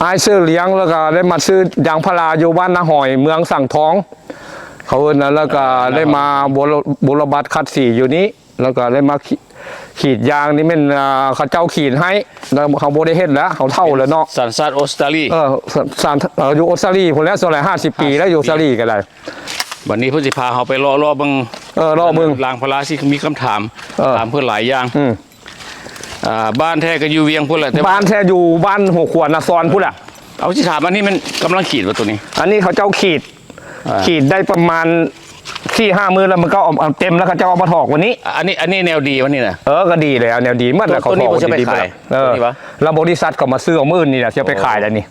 ອ້າຍຊື້ລ້ຽງ ແລ້ວກໍໄດ້ມາຊື້ຢາງພາລາຢູ່ບ້ານນາຫອຍ ເມືອງສັງທອງ ເຂົາເອີ້ນນະ ແລ້ວກໍໄດ້ມາບົວລະ ບົວລະບັດຂັດສີຢູ່ນີ້ ແລ້ວກໍໄດ້ມາຂ- ຂີດຢາງນີ້ແມ່ນ ອ່າ ເຂົາເຈົ້າຂີດໃຫ້ ແລ້ວເຮົາບໍ່ໄດ້ເຮັດແລ້ວ ເຮົາເຖົ້າແລ້ວເນາະ. ສັນຊາດອົດສະຕາລີ. ເອີ ສ- ສັນ- ເອີ ຢູ່ອົດສະຕາລີພຸ້ນແຫຼະ ສ່ວນຫຼາຍຫ້າສິບປີແລ້ວ ຢູ່ອົດສະຕາລີກໍໄດ້. ບັດນີ້ເພິ່ນຊິພາເຮົາໄປເລາະ ເລາະເບິ່ງ ເອີ ເລາະເບິ່ງ ລາງພາລາ ຊິມີຄຳຖາມ ເອີ ຖາມເພິ່ນຫຼາຍຢ່າງ. ອືມ ອ່າ ບ້ານແທ້ກໍຢູ່ວຽງພຸ້ນແຫຼະ ແຕ່ ບ້ານແທ້ຢູ່ບ້ານຫົວຂວນນະຊອນພຸ້ນແຫຼະ. ເອົາ ຊິຖາມ ອັນນີ້ມັນກຳລັງຂີດບໍ່ ໂຕນີ້? ອັນນີ້ເຂົາເຈົ້າຂີດ ອ່າ ຂີດໄດ້ປະມານສີ່ຫ້າມື້ແລ້ວ ມັນກໍເອົາ ເອົາເຕັມແລ້ວ ເຂົາເຈົ້າເອົາມາຖອກວັນນີ້. ອັນນີ້ ອັນນີ້ແນວດີວັນນີ້ນະ? ເອີ ກໍດີແລ້ວ ແນວດີໝົດແລ້ວ ເຂົາຖອກດີໆ. ເອີ ແລ້ວບໍລິສັດກໍມາຊື້ເອົາມື້ອື່ນນີ້ແຫຼະ ຊິເອົາໄປຂາຍແລ້ວນີ້.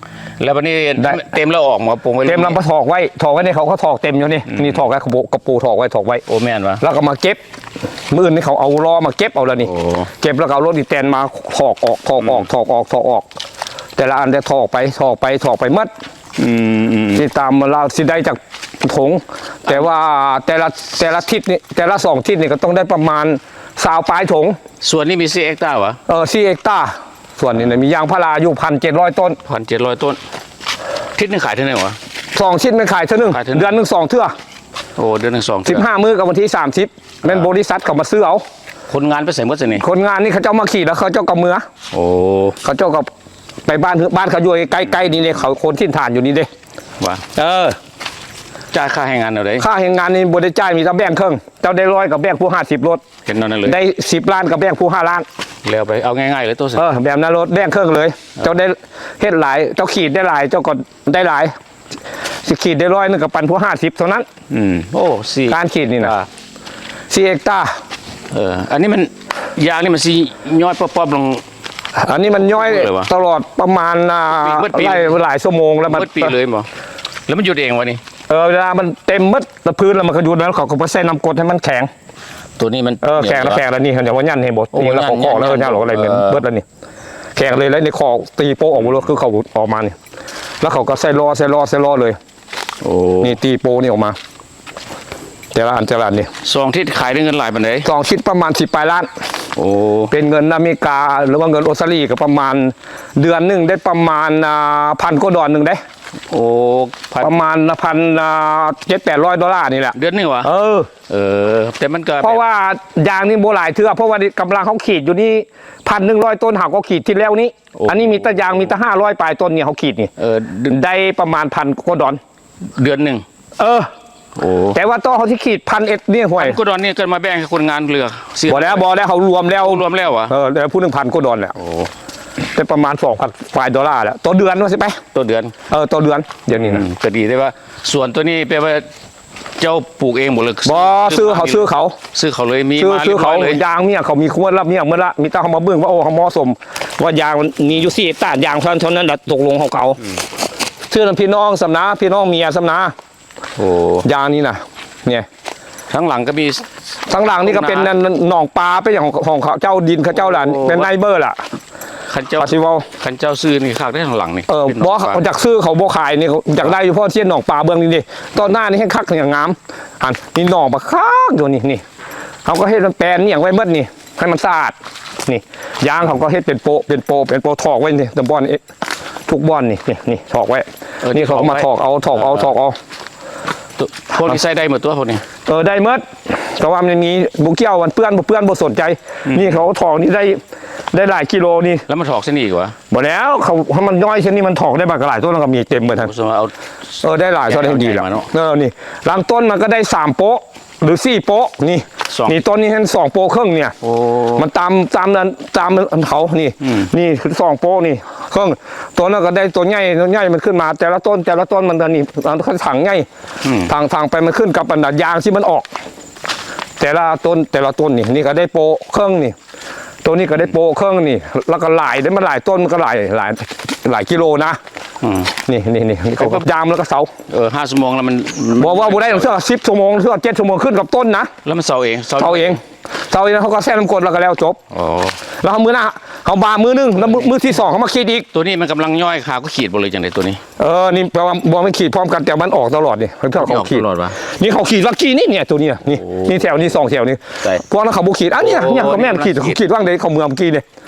ແລ້ວບັດນີ້ເຕັມແລ້ວອອກມາປົງໄວ້ ເຕັມແລ້ວມາຖອກໄວ້ ຖອກໄວ້ໃນ ເຂົາກໍຖອກເຕັມຢູ່ນີ້. ອືມ ນີ້ຖອກໄວ້ ກະປູຖອກໄວ້ ຖອກໄວ້. ໂອ້ ແມ່ນວະ? ແລ້ວກໍມາເກັບ ມື້ອື່ນນີ້ເຂົາເອົາລໍ້ມາເກັບເອົາແລ້ວນີ້. ໂອ້ ເກັບແລ້ວກໍເອົາລົດອີແຕນມາຖອກອອກ ຖອກອອກ ອືມ ຖອກອອກ ຖອກອອກ ແຕ່ລະອັນແຕ່ຖອກໄປ ຖອກໄປ ຖອກໄປໝົດ. ອືມໆ ຊິຕາມລາວຊິໄດ້ຈັກຖົງ ແຕ່ວ່າແຕ່ລະ ແຕ່ລະທິດນີ້ ແຕ່ລະສອງທິດນີ້ກໍຕ້ອງໄດ້ປະມານຊາວປາຍຖົງ. ສວນນີ້ມີສີ່ເຮັກຕາຫວາ? ເອີ ສີ່ເຮັກຕາ. ສວນນີ້ນະ ມີຢາງພາລາຢູ່ພັນເຈັດຮ້ອຍຕົ້ນ. ພັນເຈັດຮ້ອຍຕົ້ນ. ທິດໜຶ່ງຂາຍເທື່ອໜຶ່ງຫວາ? ສອງທິດແມ່ນຂາຍເທື່ອໜຶ່ງ. ຂາຍເທື່ອໜຶ່ງ. ເດືອນໜຶ່ງສອງເທື່ອ. ໂອ້ ເດືອນໜຶ່ງສອງເທື່ອ. ສິບຫ້າມື້ກັບວັນທີສາມສິບ ແມ່ນ ອ່າ ບໍລິສັດເຂົາມາຊື້ເອົາ. ຄົນງານໄປໃສໝົດຊະນີ້? ຄົນງານນີ້ເຂົາເຈົ້າມາຂີດແລ້ວ ເຂົາເຈົ້າກໍເມືອ. ໂອ້ ເຂົາເຈົ້າກໍໄປບ້ານ ບ້ານເຂົາຢູ່ໃກ້ໆນີ້ເດ້ ເຂົາຄົນຖິ່ນຖານຢູ່ນີ້ເດ້. ຫວາ? ເອີ ຈ່າຍຄ່າແຮງງານແນວໃດ? ຄ່າແຮງງານນີ້ບໍ່ໄດ້ຈ່າຍ ມີແຕ່ແບ່ງເຄິ່ງ ເຈົ້າໄດ້ຮ້ອຍກໍແບ່ງຜູ້ຫ້າສິບໂລດ. ເຫັນແນວນັ້ນເລີຍ. ໄດ້ສິບລ້ານກໍແບ່ງຜູ້ຫ້າລ້ານ. ແລ້ວໄປ ເອົາງ່າຍໆເລີຍໂຕ. ເອີ ແບບນັ້ນໂລດ ແບ່ງເຄິ່ງເລີຍ. ເອີ ເຈົ້າໄດ້ເຮັດຫຼາຍ ເຈົ້າຂີດໄດ້ຫຼາຍ ເຈົ້າກໍໄດ້ຫຼາຍ. ຊິຂີດໄດ້ຮ້ອຍໜຶ່ງກໍປັນຜູ້ຫ້າສິບເທົ່ານັ້ນ. ອືມ ໂອ້ ສີ່ ການຂີດນີ້ນະ ອ່າ ສີ່ເຮັກຕາ. ເອີ ອັນນີ້ມັນ ຢາງນີ້ມັນຊິຍ້ອຍປັອບໆລົງ. ອັນນີ້ມັນຍ້ອຍຕະຫຼອດປະມານ ອ່າ ເບິດປີ ຫຼາຍ ຫຼາຍຊົ່ວໂມງແລ້ວມັນ ເບິດປີເລີຍບໍ່? ແລ້ວມັນຢຸດເອງວະນີ້? ເອີ ເວລາມັນເຕັມໝົດ ແລ້ວພື້ນ ແລ້ວມັນກໍຢຸດ ແລ້ວເຂົາກໍໄປໃສ່ນ້ຳກົດໃຫ້ມັນແຂງ. ໂຕນີ້ມັນ ເອີ ແຂງແລ້ວແຂງແລ້ວນີ້ ເຂົາເຈົ້າວ່າຍັນເຫັນບໍ່? ໂອ້ ນີ້ລະ ຍັນ ເຂົາເຄາະແລ້ວ ຍັນ ຍັນ ເຂົາກໍໄດ້ແມ່ນ ເອີ ເບິດແລ້ວນີ້ ແຂງເລີຍ ແລ້ວນີ້ເຄາະຕີໂປ້ອອກໝົດເລີຍ ຄືເຂົາເອົາມານີ້ ແລ້ວເຂົາກໍໃສ່ລໍ້ ໃສ່ລໍ້ ໃສ່ລໍ້ເລີຍ. ໂອ້ ນີ້ຕີໂປ້ນີ້ອອກມາ ແຕ່ລະອັນ ແຕ່ລະອັນນີ້ ສອງທິດຂາຍໄດ້ເງິນຫຼາຍປານໃດ? ສອງທິດປະມານສິບປາຍລ້ານ. ໂອ້ ເປັນເງິນອາເມລິກາ ຫຼືວ່າເງິນອົດສະຕາລີ ກໍປະມານ ເດືອນໜຶ່ງໄດ້ປະມານ ອ່າ ພັນກວ່າດອນໜຶ່ງເດ້. ໂອ້ ປະມານພັນ ອ່າ ເຈັດແປດຮ້ອຍໂດລານີ້ແຫຼະ ເດືອນໜຶ່ງຫວາ? ເອີ ເອີ ແຕ່ມັນກໍ ເພາະວ່າຢາງນີ້ບໍ່ຫຼາຍເທື່ອ ເພາະວ່າກຳລັງເຮົາຂີດຢູ່ນີ້ ພັນໜຶ່ງຮ້ອຍຕົ້ນ ເຮົາກໍຂີດທີ່ແລ້ວນີ້. ໂອ້ ອັນນີ້ມີແຕ່ຢາງ ມີແຕ່ຫ້າຮ້ອຍປາຍຕົ້ນນີ້ ເຮົາຂີດນີ້ ເອີ ໄດ້ປະມານພັນກວ່າດອນ ເດືອນໜຶ່ງ. ເອີ ໂອ້ ແຕ່ວ່າຕໍ່ເຮົາຊິຂີດພັນເອັດນີ້ ຫ້ວຍ ພັນກວ່າດອນນີ້ກໍມາແບ່ງໃຫ້ຄົນງານເຫຼືອ? ບໍ່ແລ້ວ ບໍ່ແລ້ວ ເຮົາລວມແລ້ວ ລວມແລ້ວຫວາ? ເອີ ແລ້ວຜູ້ໜຶ່ງພັນກວ່າດອນແຫຼະ. ໂອ້ ແຕ່ປະມານສອງພັນປາຍໂດລາແຫຼະ ຕໍ່ເດືອນວ່າຊິໄປ ຕໍ່ເດືອນ. ເອີ ຕໍ່ເດືອນ ດຽວນີ້ນະ. ອືມ ກໍດີ ແຕ່ວ່າສວນໂຕນີ້ແປວ່າ ເຈົ້າປູກເອງບໍ່ ຫຼື ບໍ່ ຊື້ເຂົາ ຊື້ເຂົາ ຊື້ເຂົາເລີຍ ມີມາ ຊື້ເຂົາ ຢາງເມຍເຂົາ ມີຄວນລະເມຍໝົດລະ ມີແຕ່ເຮົາມາເບິ່ງວ່າ ໂອ້ ເຮົາເໝາະສົມ ວ່າຢາງມີຢູ່ສີ່ເຮັກຕາ ຢາງເທົ່ານັ້ນເທົ່ານັ້ນລະ ຕົກລົງເຮົາກໍເອົາ. ອືມ ຊື້ນຳພີ່ນ້ອງຊ້ຳນາ ພີ່ນ້ອງເມຍຊ້ຳນາ. ໂອ້ ຢາງນີ້ນະ ນີ້ ທາງຫຼັງກໍມີ ທາງຫຼັງນີ້ກໍເປັນໜອງປາ ເປັນຫຍັງຂອງ ຂອງເຂົາເຈົ້າ ດິນເຂົາເຈົ້າລະ ເປັນໄນເບີລະ. ຄັນເຈົ້າ ຄັນເຈົ້າຊື້ນີ້ຄັກເດ້ ທາງຫຼັງນີ້. ເອີ ບໍ່ ຢາກຊື້ ເຂົາບໍ່ຂາຍນີ້ ຢາກໄດ້ຢູ່ ເພາະວ່າເຊັ່ນໜອງປາເບື້ອງນີ້ເດ້ ຕອນໜ້ານີ້ແຮ່ງຄັກ ແຮ່ງງາມ. ອັນນີ້ໜອງປາຄັກຢູ່ນີ້ ນີ້ ເຮົາກໍເຮັດແປນອີ່ຫຍັງໄວ້ໝົດນີ້ ໃຫ້ມັນສະອາດ. ນີ້ ຢາງເຂົາກໍເຮັດເປັນໂປະ ເປັນໂປະ ເປັນໂປະ ຖອກໄວ້ນີ້ ຕາບ່ອນ ທຸກບ່ອນນີ້ ນີ້ ນີ້ຖອກໄວ້. ເອີ ນີ້ເຂົາກໍມາຖອກເອົາ ຖອກເອົາ ຖອກເອົາ. ພວກນີ້ໃຊ້ໄດ້ໝົດຕົວະ ພວກນີ້? ເອີ ໄດ້ໝົດ ແຕ່ວ່າມັນມີ ບໍ່ກ່ຽວ ມັນເປື້ອນບໍ່ເປື້ອນບໍ່ສົນໃຈ. ອືມ ນີ້ເຂົາຖອກນີ້ໄດ້ ໄດ້ຫຼາຍກິໂລນີ້. ແລ້ວມາຖອກຊະນີ້ອີກຫວາ? ບໍ່ແລ້ວ ເຂົາ ເຂົາມັນຍ້ອຍຊະນີ້ ມັນຖອກໄດ້ບັກຫຼາຍ ຕົ້ນມັນກໍມີເຕັມໝົດຫັ້ນ. ເອີ ໄດ້ຫຼາຍ ເທົ່າໃດດີລະ. ເອີ ນີ້ ລາງຕົ້ນມັນກໍໄດ້ສາມໂປະ ຫຼືສີ່ໂປະນີ້. ນີ້ຕົ້ນນີ້ເຫັນສອງໂປະເຄິ່ງນີ້. ໂອ້ ມັນຕາມ ຕາມນັ້ນ ຕາມເຂົານີ້. ອືມ ນີ້ສອງໂປະນີ້ເຄິ່ງ. ໂຕນັ້ນກໍໄດ້ໂຕໃຫຍ່ ໂຕໃຫຍ່ມັນຂຶ້ນມາ ແຕ່ລະຕົ້ນ ແຕ່ລະຕົ້ນມັນ ອັນນີ້ ອັນຖັງໃຫຍ່. ອືມ ຖັງ ຖັງໄປ ມັນຂຶ້ນກັບອັນຢາງທີ່ມັນອອກ ແຕ່ລະຕົ້ນ ແຕ່ລະຕົ້ນນີ້. ນີ້ກໍໄດ້ໂປະເຄິ່ງນີ້ ໂຕນີ້ກໍໄດ້ໂປະເຄິ່ງນີ້ ແລ້ວກໍຫຼາຍເດ້ ມັນຫຼາຍຕົ້ນ ມັນກໍຫຼາຍ ຫຼາຍ ຫຼາຍກິໂລນະ. ອືມ ນີ້ ນີ້ ນີ້ ນີ້ ເຂົາຢາມແລ້ວກໍເຊົາ. ເອີ ຫ້າຊົ່ວໂມງແລ້ວມັນ ບໍ່ ເວົ້າບໍ່ໄດ້ ເທື່ອສິບຊົ່ວໂມງ ເທື່ອເຈັດຊົ່ວໂມງ ຂຶ້ນກັບຕົ້ນນະ. ແລ້ວມັນເຊົາເອງ? ເຊົາເອງ ເຊົາເອງ ເຮົາກໍແຊ່ນ້ຳກົດແລ້ວກໍແລ້ວຈົບ. ອໍ ແລ້ວມື້ໜ້າເຮົາບາມື້ໜຶ່ງ ແລ້ວມື້ ມື້ທີສອງເຮົາມາຂີດອີກ. ໂຕນີ້ມັນກຳລັງຍ້ອຍ ຂາກໍຂີດບໍ່ ຫຼືຈັ່ງໃດໂຕນີ້? ເອີ ນີ້ແປວ່າບໍ່ແມ່ນຂີດພ້ອມກັນ ແຕ່ມັນອອກຕະຫຼອດນີ້ ເຂົາ ເຂົາຂີດ ນີ້ເຂົາຂີດວ່າກີ້ນີ້ ນີ້ໂຕນີ້ ນີ້ ນີ້ແຖວນີ້ ສອງແຖວນີ້ ພວກນັ້ນເຂົາບໍ່ຂີດ. ອັນນີ້ ນີ້ກໍແມ່ນຂີດ ຂີດວ່າງໃດ ເຂົາເມືອກີ້ນີ້.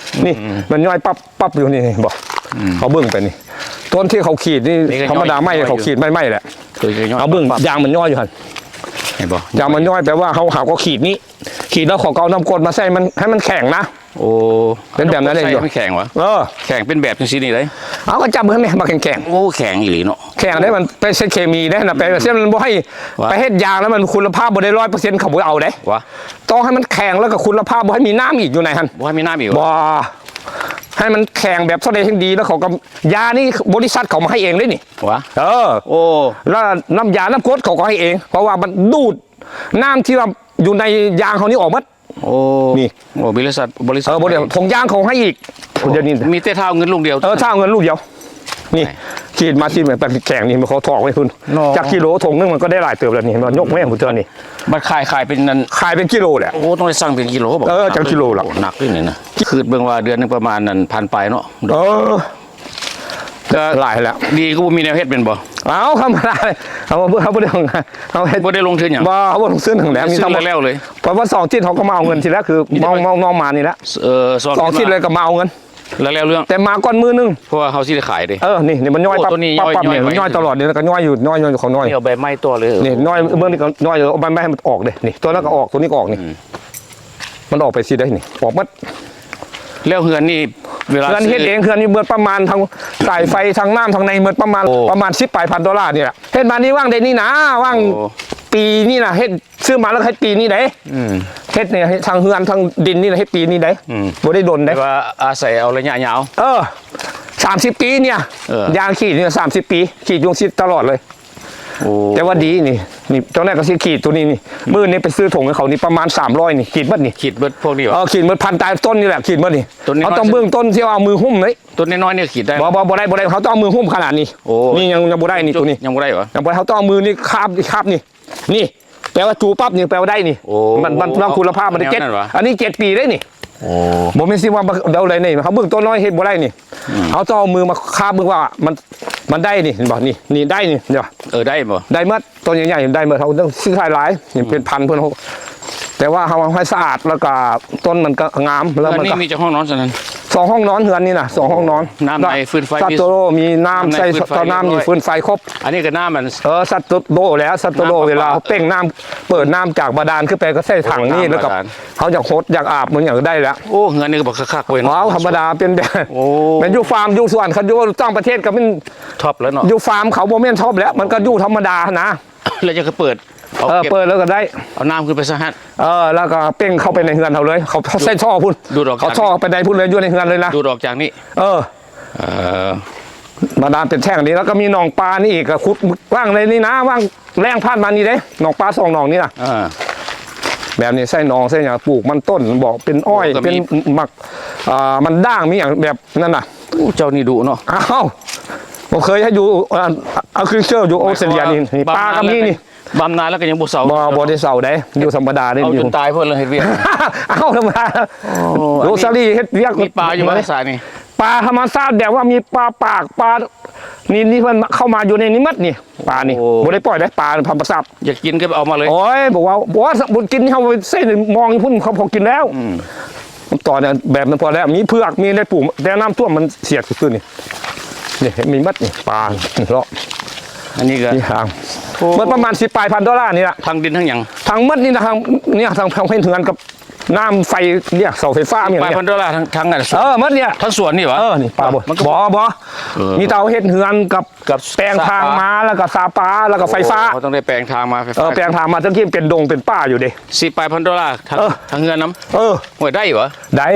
ນີ້ ອືມ ມັນຍ້ອຍປັບ ປັບຢູ່ນີ້ ນີ້ບໍ່? ອືມ ເຮົາເບິ່ງໄປນີ້ ຕົ້ນທີ່ເຂົາຂີດນີ້ ນີ້ກໍ ທຳມະດາ ຍ້ອຍ ໄມ້ ຍ້ອຍຢູ່ ເຂົາຂີດໄມ້ໆແຫຼະ. ເອີ ກໍຍ້ອຍ ເອົາເບິ່ງ ປັບໆ ຢາງມັນຍ້ອຍຢູ່ຫັ້ນ. ເຫັນບໍ່? ຢາງມັນຍ້ອຍ ແປວ່າເຮົາ ເຮົາກໍຂີດນີ້ ຂີດແລ້ວເຂົາກໍເອົານ້ຳກົດມາໃສ່ມັນ ໃຫ້ມັນແຂງນະ. ໂອ້ ເປັນແບບນັ້ນເດ້. ໃສ່ໃຫ້ມັນແຂງຫວາ? ເອີ ແຂງເປັນແບບຈັ່ງຊີ້ນີ້ເດ້. ເອົາ ກໍຈັບເບິ່ງແມ່ນບໍ່ແຂງໆ. ໂອ້ ແຂງອີ່ຫຼີເນາະ. ແຂງເດ້ ມັນໄປໃສ່ເຄມີເດ້ນະ ໄປແບບ ອືມ ຊັ້ນມັນບໍ່ໃຫ້ ວ່າ ໄປເຮັດຢາງແລ້ວມັນຄຸນນະພາບບໍ່ໄດ້ຮ້ອຍເປີເຊັນ ເຂົາບໍ່ເອົາເດ້. ຫວາ? ຕ້ອງໃຫ້ມັນແຂງ ແລ້ວກໍຄຸນນະພາບບໍ່ໃຫ້ມີນ້ຳອີກຢູ່ໃນຫັ້ນ. ບໍ່ໃຫ້ມີນ້ຳອີກຫວາ? ບໍ່. ໃຫ້ມັນແຂງແບບເທົ່າໃດແຮ່ງດີ ແລ້ວເຂົາກໍ ຢານີ້ບໍລິສັດເຂົາມາໃຫ້ເອງເດ້ນີ້. ຫວາ? ເອີ ໂອ້ ແລ້ວນ້ຳຢານ້ຳກົດເຂົາກໍໃຫ້ເອງ ເພາະວ່າມັນດູດນ້ຳທີ່ວ່າຢູ່ໃນຢາງເຮົານີ້ອອກໝົດ. ໂອ້ ນີ້ ໂອ້ ບໍລິສັດ ບໍລິສັດ ເອີ ບໍ່ໄດ້ ໃຫ້ ຖົງຢາງເຂົາໃຫ້ອີກ. ໂອ້ ດຽວນີ້ ມີແຕ່ຖ້າເອົາເງິນລູກດຽວ. ເອີ ຖ້າເອົາເງິນລູກດຽວ. ນີ້ ເອີ ຂີດມາຊິ ແບບແຂງນີ້ ມັນເຂົາຖອກໄວ້ພຸ້ນ. ເນາະ ຈັກກິໂລ ຖົງໜຶ່ງມັນກໍໄດ້ຫຼາຍເຕີບແລ້ວນີ້ ເຫັນບໍ່? ຍົກແມ່ນຜູ້ເທື່ອນີ້ ບັດຂາຍ ຂາຍເປັນນັ້ນ ຂາຍເປັນກິໂລແຫຼະ. ໂອ້ ຕ້ອງໄດ້ສັ່ງເປັນກິໂລ. ເອີ ຈັ່ງກິໂລລະ ໂອ້ ໜັກເດ້ນີ້ນະ. ຄິດເບິ່ງວ່າເດືອນໜຶ່ງປະມານນັ້ນ ພັນປາຍເນາະ. ເອີ ກໍຫຼາຍແລ້ວ ດີກໍບໍ່ມີແນວເຮັດແມ່ນບໍ່? ເອົາ ທຳມະດາ ເຮົາບໍ່ ເຮົາບໍ່ໄດ້ ເຮົາເຮັດ ບໍ່ໄດ້ລົງທຶນຫຍັງ. ບໍ່ ເຮົາບໍ່ລົງທຶນຫຍັງແຫຼະ ມີ ຊື້ ເທົ່າ ແລ້ວເລີຍ. ເພາະວ່າສອງທິດເຮົາກໍມາເອົາເງິນທີແລກ ຄື ເຮົາ ເຮົາ ເຮົາມານີ້ແຫຼະ. ເອີ ສອງທິດ ສອງທິດເລີຍກໍມາເອົາເງິນ ແລ້ວ ແລ້ວເລື່ອງ ແຕ່ມາກ່ອນມື້ໜຶ່ງ ເພາະວ່າເຮົາຊິໄດ້ຂາຍເດ້. ເອີ ນີ້ ນີ້ມັນຍ້ອຍ ໂອ້ ປັບ ປັບ ນີ້ ປັບ ນີ້ ມັນຍ້ອຍຕະຫຼອດນີ້ ແລ້ວກໍຍ້ອຍຢູ່ ຍ້ອຍ ຍ້ອຍ ເຂົາຍ້ອຍ. ນີ້ເອົາໃບໄມ້ຕໍ່ເລີຍ. ນີ້ຍ້ອຍ ເບິ່ງນີ້ກໍຍ້ອຍ ເອົາໃບໄມ້ໃຫ້ມັນອອກເດ້. ນີ້ ຕົວນັ້ນກໍອອກ ຕົວນີ້ກໍອອກນີ້. ອືມ ມັນອອກໄປຊິໄດ້ນີ້ ອອກໝົດ. ແລ້ວເຮືອນນີ້ ເວລາເຮືອນເຮັດເອງ ເຮືອນນີ້ເບິດປະມານທັງສາຍໄຟ ທັງນ້ຳ ທັງໃນ ເບິດປະມານ ໂອ້ ປະມານສິບປາຍພັນໂດລານີ້ແຫຼະ. ເຮັດມານີ້ຫວ່າງໄດ້ນີ້ນາ ຫວ່າງ ໂອ້ ປີນີ້ນະ ເຮັດ ຊື້ມາແລ້ວເຮັດປີນີ້ເດ້. ອືມ ເຮັດນີ້ ເຮັດທັງເຮືອນທັງດິນນີ້ນະ ເຮັດປີນີ້ເດ້. ອືມ ບໍ່ໄດ້ດົນເດ້ ແຕ່ວ່າອາໄສເອົາໄລຍະຍາວ. ເອີ ສາມສິບປີນີ້ ເອີ ຢາງຂີດນີ້ສາມສິບປີ ຂີດຢູ່ຊິຕະຫຼອດເລີຍ. ໂອ້ ແຕ່ວ່າດີນີ້ ນີ້ ເຈົ້ານາຍກໍຊິຂີດຕົວນີ້ນີ້. ອືມ ມື້ນີ້ໄປຊື້ຖົງໃຫ້ເຂົານີ້ປະມານສາມຮ້ອຍນີ້ ຂີດໝົດນີ້. ຂີດໝົດພວກນີ້ຫວາ? ເອີ ຂີດໝົດ ພັນຕາຍຕົ້ນນີ້ແຫຼະ ຂີດໝົດນີ້. ຕົ້ນນ້ອຍໆ ເຮົາຕ້ອງເບິ່ງຕົ້ນທີ່ວ່າເອົາມືຫຸ້ມເດ້. ຕົ້ນນ້ອຍໆນີ້ຂີດໄດ້ບໍ່? ບໍ່ ບໍ່ໄດ້ ບໍ່ໄດ້ ເຮົາຕ້ອງເອົາມືຫຸ້ມຂະໜາດນີ້. ໂອ້ ນີ້ຍັງ ຍັງບໍ່ໄດ້ນີ້ ຕົວນີ້ຍັງບໍ່ໄດ້ຫວາ? ຍັງບໍ່ໄດ້ ເຮົາຕ້ອງເອົາມືນີ້ຄາບ ຄາບນີ້ ນີ້ ແປວ່າຈູປັບນີ້ ແປວ່າໄດ້ນີ້. ໂອ້ ມັນ ມັນຕ້ອງຄຸນນະພາບມັນເຈັດ ໂອ້ ອັນນີ້ເຈັດປີເດ້ນີ້. ໂອ້ ບໍ່ແມ່ນຊິວ່າເອົາໄດ້ນີ້ ເຮົາເບິ່ງຕົ້ນນ້ອຍເຮັດບໍ່ໄດ້ນີ້. ອືມ ເຮົາຕ້ອງເອົາມືມາຄາບເບິ່ງວ່າມັນ ມັນໄດ້ນີ້ ເຫັນບໍ່? ນີ້ ນີ້ໄດ້ນີ້ ເຫັນບໍ່? ເອີ ໄດ້ບໍ່? ໄດ້ໝົດ ຕົ້ນໃຫຍ່ໆໄດ້ໝົດ ເຮົາຊື້ຂາຍຫຼາຍ ນີ້ເປັນພັນເພິ່ນ. ແຕ່ວ່າເຮົາໃຫ້ສະອາດ ແລ້ວກໍຕົ້ນມັນກໍງາມ ແລ້ວມັນກໍ ເຮືອນນີ້ມີຈັກຫ້ອງນອນຊັ້ນນັ້ນ? ສອງຫ້ອງນອນ ເຮືອນນີ້ນະ ສອງຫ້ອງນອນ. ໂອ້ ນ້ຳໃນຟືນໄຟ ຊັດໂຕໂລ ມີນ້ຳໃສ່ ໃສ່ທໍ່ນ້ຳ ມີຟືນໄຟຄົບ. ອັນນີ້ກໍນ້ຳມັນ ເອີ ຊັດໂຕໂລແຫຼະ ຊັດໂຕໂລ ເວລາເຮົາເປັ່ງນ້ຳ ເປີດນ້ຳຈາກບາດານຂຶ້ນໄປກໍໃສ່ຖັງນີ້ ແລ້ວກໍເຮົາຢາກຫົດຢາກອາບມັນຫຍັງກໍໄດ້ແຫຼະ. ໂອ້ ເຮືອນນີ້ກໍບັກຄັກໆເວີຍເນາະ. ເອົາ ທຳມະດາ ເປັນແບບ ໂອ້ ແມ່ນຢູ່ຟາມຢູ່ສວນ ຄັນຢູ່ຕ່າງປະເທດກໍແມ່ນ ທັອບແລ້ວເນາະ ຢູ່ຟາມເຂົາບໍ່ແມ່ນທັອບແຫຼະ ມັນກໍຢູ່ທຳມະດາຫັ້ນນະ. ແລ້ວຈະເປີດ ເອີ ເອົາເກັບ ເປີດແລ້ວກໍໄດ້ ເອົານ້ຳຂຶ້ນໄປໃສ່ຫັ້ນ. ເອີ ແລ້ວກໍເປັ່ງເຂົ້າໄປໃນເຮືອນເຮົາເລີຍ ເຂົາໃສ່ທໍ່ພຸ້ນ ດູດອອກ ເຂົາທໍ່ໄປໃນພຸ້ນເລີຍ ຢູ່ໃນເຮືອນເລີຍນະ ດູດອອກຈາກນີ້. ເອີ ເອີ ບາດານເປັນແທ້ງນີ້ ແລ້ວກໍມີໜອງປານີ້ອີກ ກໍຂຸດຫວ່າງໃນນີ້ນະ ຫວ່າງແລ້ງຜ່ານມານີ້ເດ້ ໜອງປາສອງໜອງນີ້ນະ. ເອີ ແບບນີ້ໃສ່ໜອງໃສ່ຫຍັງ ປູກມັນຕົ້ນ ບອກເປັນອ້ອຍ ໂອ້ ກໍມີ ເປັນໝາກ ອ່າ ມັນດ້າງ ມີຫຍັງແບບນັ້ນນະ. ໂອ້ ເຈົ້ານີ້ດຸເນາະ. ອ້າວ ບໍ່ເຄີຍໃຫ້ຢູ່ ອ່າ agriculture ຢູ່ອອສເຕຣເລຍນີ້ ນີ້ ປາກໍມີນີ້ ບຳນາແລ້ວກໍຍັງບໍ່ເຊົາ. ບໍ່ ບໍ່ໄດ້ເຊົາໃດ ຢູ່ທຳມະດານີ້ ເອົາຈົນຕາຍເພິ່ນເລີຍເຮັດວຽກ. ເອົາທຳມະດາ. ໂອ້ ໂຣຊາລີເຮັດວຽກ ມີປາຢູ່ບໍ່ສາຍນີ້? ປາທຳມະຊາດ ແບບວ່າມີປາປາກ ປານີ້ ນີ້ເພິ່ນເຂົ້າມາຢູ່ໃນນີ້ໝົດນີ້ ປານີ້. ໂອ້ ບໍ່ໄດ້ປ່ອຍໃດ ປາທຳມະຊາດ. ຢາກກິນກໍເອົາມາເລີຍ. ໂອ້ຍ ບໍ່ວ່າ ບໍ່ວ່າ ບໍ່ກິນ ເຮົາໃສ່ໝອງຢູ່ພຸ້ນ ເຂົາພໍກິນແລ້ວ. ອືມ ຕອນນັ້ນແບບນັ້ນພໍແລ້ວ ມີເຜືອກ ມີໄດ້ປູກ ແຕ່ນ້ຳຖ້ວມມັນເສຍຄືນນີ້. ນີ້ມີໝົດນີ້ ປາເລາະ. ອັນນີ້ກໍ ນີ້ທາງ ໂອ້ ໝົດປະມານສິບປາຍພັນໂດລານີ້ລະ ທັງດິນທັງຫຍັງ ທັງໝົດນີ້ນະ ທັງ ນີ້ ທັງເຮັດເຮືອນກັບນ້ຳໄຟ ນີ້ ເສົາໄຟຟ້າ ມີຫຍັງ ສິບປາຍພັນໂດລາ ທັງ ທັງອັນສວນ. ເອີ ໝົດນີ້ ທັງສວນນີ້ຫວາ? ເອີ ນີ້ປາ ເອີ ບໍ່ ບໍ່ ບໍ່ ເອີ ມີແຕ່ເຮົາເຮັດເຮືອນກັບ ກັບແປງທາງມາ ແລ້ວກໍສາປາ ແລ້ວກໍໄຟຟ້າ. ໂອ້ ເຮົາຕ້ອງໄດ້ແປງທາງມາ ໄຟຟ້າ. ເອີ ແປງທາງມາ ທັງທີ່ເປັນດົງເປັນປ່າຢູ່ເດ້. ສິບປາຍພັນໂດລາ ທັງ ເອີ ທັງເຮືອນນຳ. ເອີ ໂອ້ຍ ໄດ້ຫວາ? ໄດ້.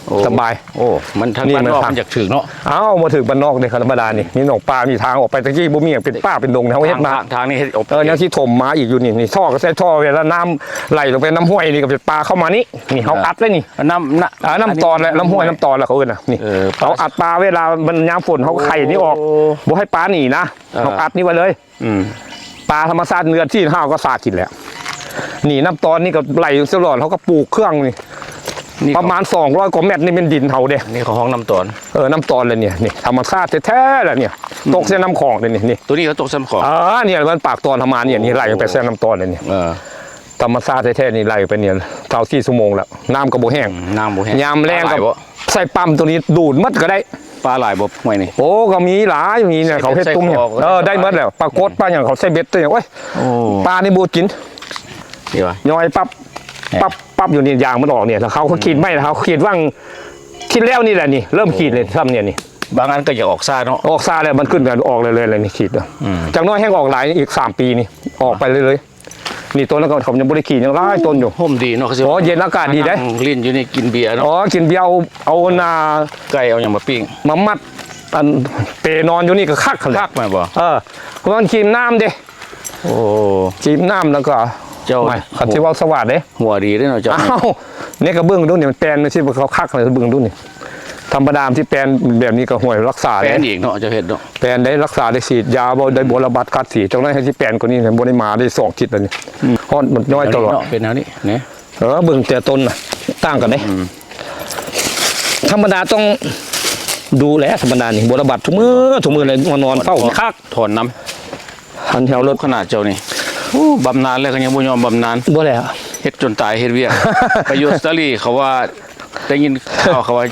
ໂອ້ ສະບາຍ. ໂອ້ ມັນທາງບ້ານນອກມັນຢາກຖືກເນາະ. ອ້າວ ບໍ່ຖືກບ້ານນອກເດ້ ທຳມະດານີ້ ມີໜອງປາ ມີທາງອອກໄປ. ຕະກີ້ບໍ່ມີຫຍັງ ເປັນປ່າເປັນດົງ ເຮົາເຮັດມາ. ທາງ ທາງນີ້ເຮັດອອກ ເອີ ຍັງຊິຖົມມາອີກຢູ່ນີ້. ນີ້ ທໍ່ກໍໃສ່ທໍ່ ເວລານ້ຳໄຫຼລົງໄປນ້ຳຫ້ວຍນີ້ ກໍເປັນປາເຂົ້າມານີ້. ນີ້ເຮົາ ເອີ ອັດໄວ້ນີ້ ນ້ຳ ນ້ຳ ເອີ ນ້ຳຕອນແຫຼະ ນ້ຳຫ້ວຍ ນ້ຳຕອນແຫຼະ ເຂົາເອີ້ນນະ. ນີ້ ເອີ ເຮົາອັດປາ ເວລາມັນຍາມຝົນ ເຮົາໄຂນີ້ອອກ ໂອ້ ບໍ່ໃຫ້ປາໜີນະ. ເອີ ເຮົາອັດນີ້ໄວ້ເລີຍ. ອືມ ປາທຳມະຊາດເດືອນສີ່ ເຮົາກໍສາກິນແລ້ວ. ນີ້ນ້ຳຕອນນີ້ກໍໄຫຼຢູ່ຕະຫຼອດ ເຮົາກໍປູກເຄື່ອງນີ້ ນີ້ ປະມານສອງຮ້ອຍກວ່າແມັດນີ້ແມ່ນດິນເຮົາເດ້. ນີ້ເຂົາຮ້ອງນ້ຳຕອນ. ເອີ ນ້ຳຕອນແຫຼະນີ້ ນີ້ທຳມະຊາດແທ້ໆແຫຼະນີ້. ອືມ ຕົກໃສ່ນ້ຳຂອງເດ້ນີ້. ນີ້ ໂຕນີ້ກໍຕົກໃສ່ນ້ຳຂອງ. ເອີ ນີ້ມັນປາກຕອນທຳມະນີ້ ໂອ້ ນີ້ໄຫຼລົງໄປໃສ່ນ້ຳຕອນເດ້ນີ້. ເອີ ທຳມະຊາດແທ້ໆນີ້ໄຫຼໄປນີ້ຊາວສີ່ຊົ່ວໂມງແລ້ວ ນ້ຳກໍບໍ່ແຫ້ງ. ອືມ ນ້ຳບໍ່ແຫ້ງ ຍາມແລ້ງກໍ ຫຼາຍບໍ່? ໃສ່ປ້ຳໂຕນີ້ດູດໝົດກໍໄດ້. ປາຫຼາຍບໍ່ຫ້ວຍນີ້? ໂອ້ ກໍມີຫຼາຍ ມີເນຍ ໃສ່ ເຂົາເຮັດ ເບັດ ຕຸ້ມ ໃສ່ຄອກ ເອີ ໄດ້ໝົດແລ້ວ ປາກົດ ປາຫຍັງ ເຂົາໃສ່ເບັດ ໂອ້ຍ ໂອ້ ປານີ້ບໍ່ກິນ ດີວະ ຍ່ອຍປັບ ແມ່ນ ປັບ ປັບຢູ່ນີ້ ຢາງມັນອອກນີ້ ແລ້ວເຂົາກໍຂີດໄມ້ ເຂົາຂີດຫວ່າງ ຂີດແລ້ວນີ້ແຫຼະນີ້ ເລີ່ມຂີດເລີຍ ໂອ້ ຊ່ຳນີ້ນີ້ ບາງອັນກໍຢາກອອກຊ້າເນາະ ອອກຊ້າແລ້ວ ມັນຂຶ້ນກັນອອກເລື້ອຍໆ ແລ້ວນີ້ຂີດ ອືມ ຈັກໜ້ອຍແຮ່ງອອກຫຼາຍ ອີກສາມປີນີ້ ອອກໄປເລື້ອຍໆ. ນີ້ຕົ້ນນັ້ນກໍ ເຂົາຍັງບໍ່ໄດ້ຂີດ ຍັງຫຼາຍຕົ້ນຢູ່ ຮົ່ມດີເນາະ ເຂົາຊິ ອໍ ເຢັນ ອາກາດດີເດ້ ນັ່ງຫຼິ້ນຢູ່ນີ້ ກິນເບຍເນາະ ອໍ ກິນເບຍ ເອົາ ເອົາ ອັນນ່າ ໄກ່ ເອົາຫຍັງມາປີ້ງ ມາມັດ ອັນ ເປນອນຢູ່ນີ້ກໍຄັກຫັ້ນແຫຼະ ຄັກແມ່ນບໍ່? ເອີ ເພາະມັນກິນນ້ຳເດ້ ໂອ້ ກິນນ້ຳ ແລ້ວກໍ ເຈົ້າ ໂອ້ຍ ຄັນຊິເວົ້າສະຫວາດເດ້ ຫົວດີເດ້ເນາະເຈົ້າ ອ້າວ ນີ້ກໍເບິ່ງດູນີ້ ມັນແປນ ມັນຊິເຂົາຄັກເລີຍ ເບິ່ງດູນີ້ ທຳມະດາມັນຊິແປນແບບນີ້ກໍຫ້ວຍລັກສາ ແປນອີກເນາະ ເຈົ້າເຮັດເນາະ ແປນໄດ້ ລັກສາໄດ້ ສີດຢາບໍ່ໄດ້ ອືມ ບົວລະບັດກັດສີ ຈັກໜ້ອຍໃຫ້ຊິແປນກວ່ານີ້ ບໍ່ໄດ້ມາໄດ້ສອງທິດແລ້ວນີ້ ອືມ ຮອດໝົດຍ້ອຍຕະຫຼອດ ເປັນແນວນີ້ເນາະ ເປັນແນວນີ້ ເນ ເອີ ເບິ່ງແຕ່ຕົ້ນນະ ຕ່າງກັນເດ້ ອືມ ທຳມະດາຕ້ອງດູແລ ທຳມະດານີ້ ບົວລະບັດທຸກມື້ ທຸກມື້ເລີຍ ມານອນເຝົ້າ ຖອນ ຄັກ ຖອນນຳ ຫັນແຖວລົດ ຂະໜາດເຈົ້ານີ້ ໂອ້ ບຳນານແລ້ວກໍຍັງບໍ່ຍອມບຳນານ ບໍ່ແລ້ວ ເຮັດຈົນຕາຍເຮັດວຽກ ໄປຢູ່ອົດສະຕາລີ ເຂົາວ່າ ໄດ້ຍິນຂ່າວເຂົາວ່າ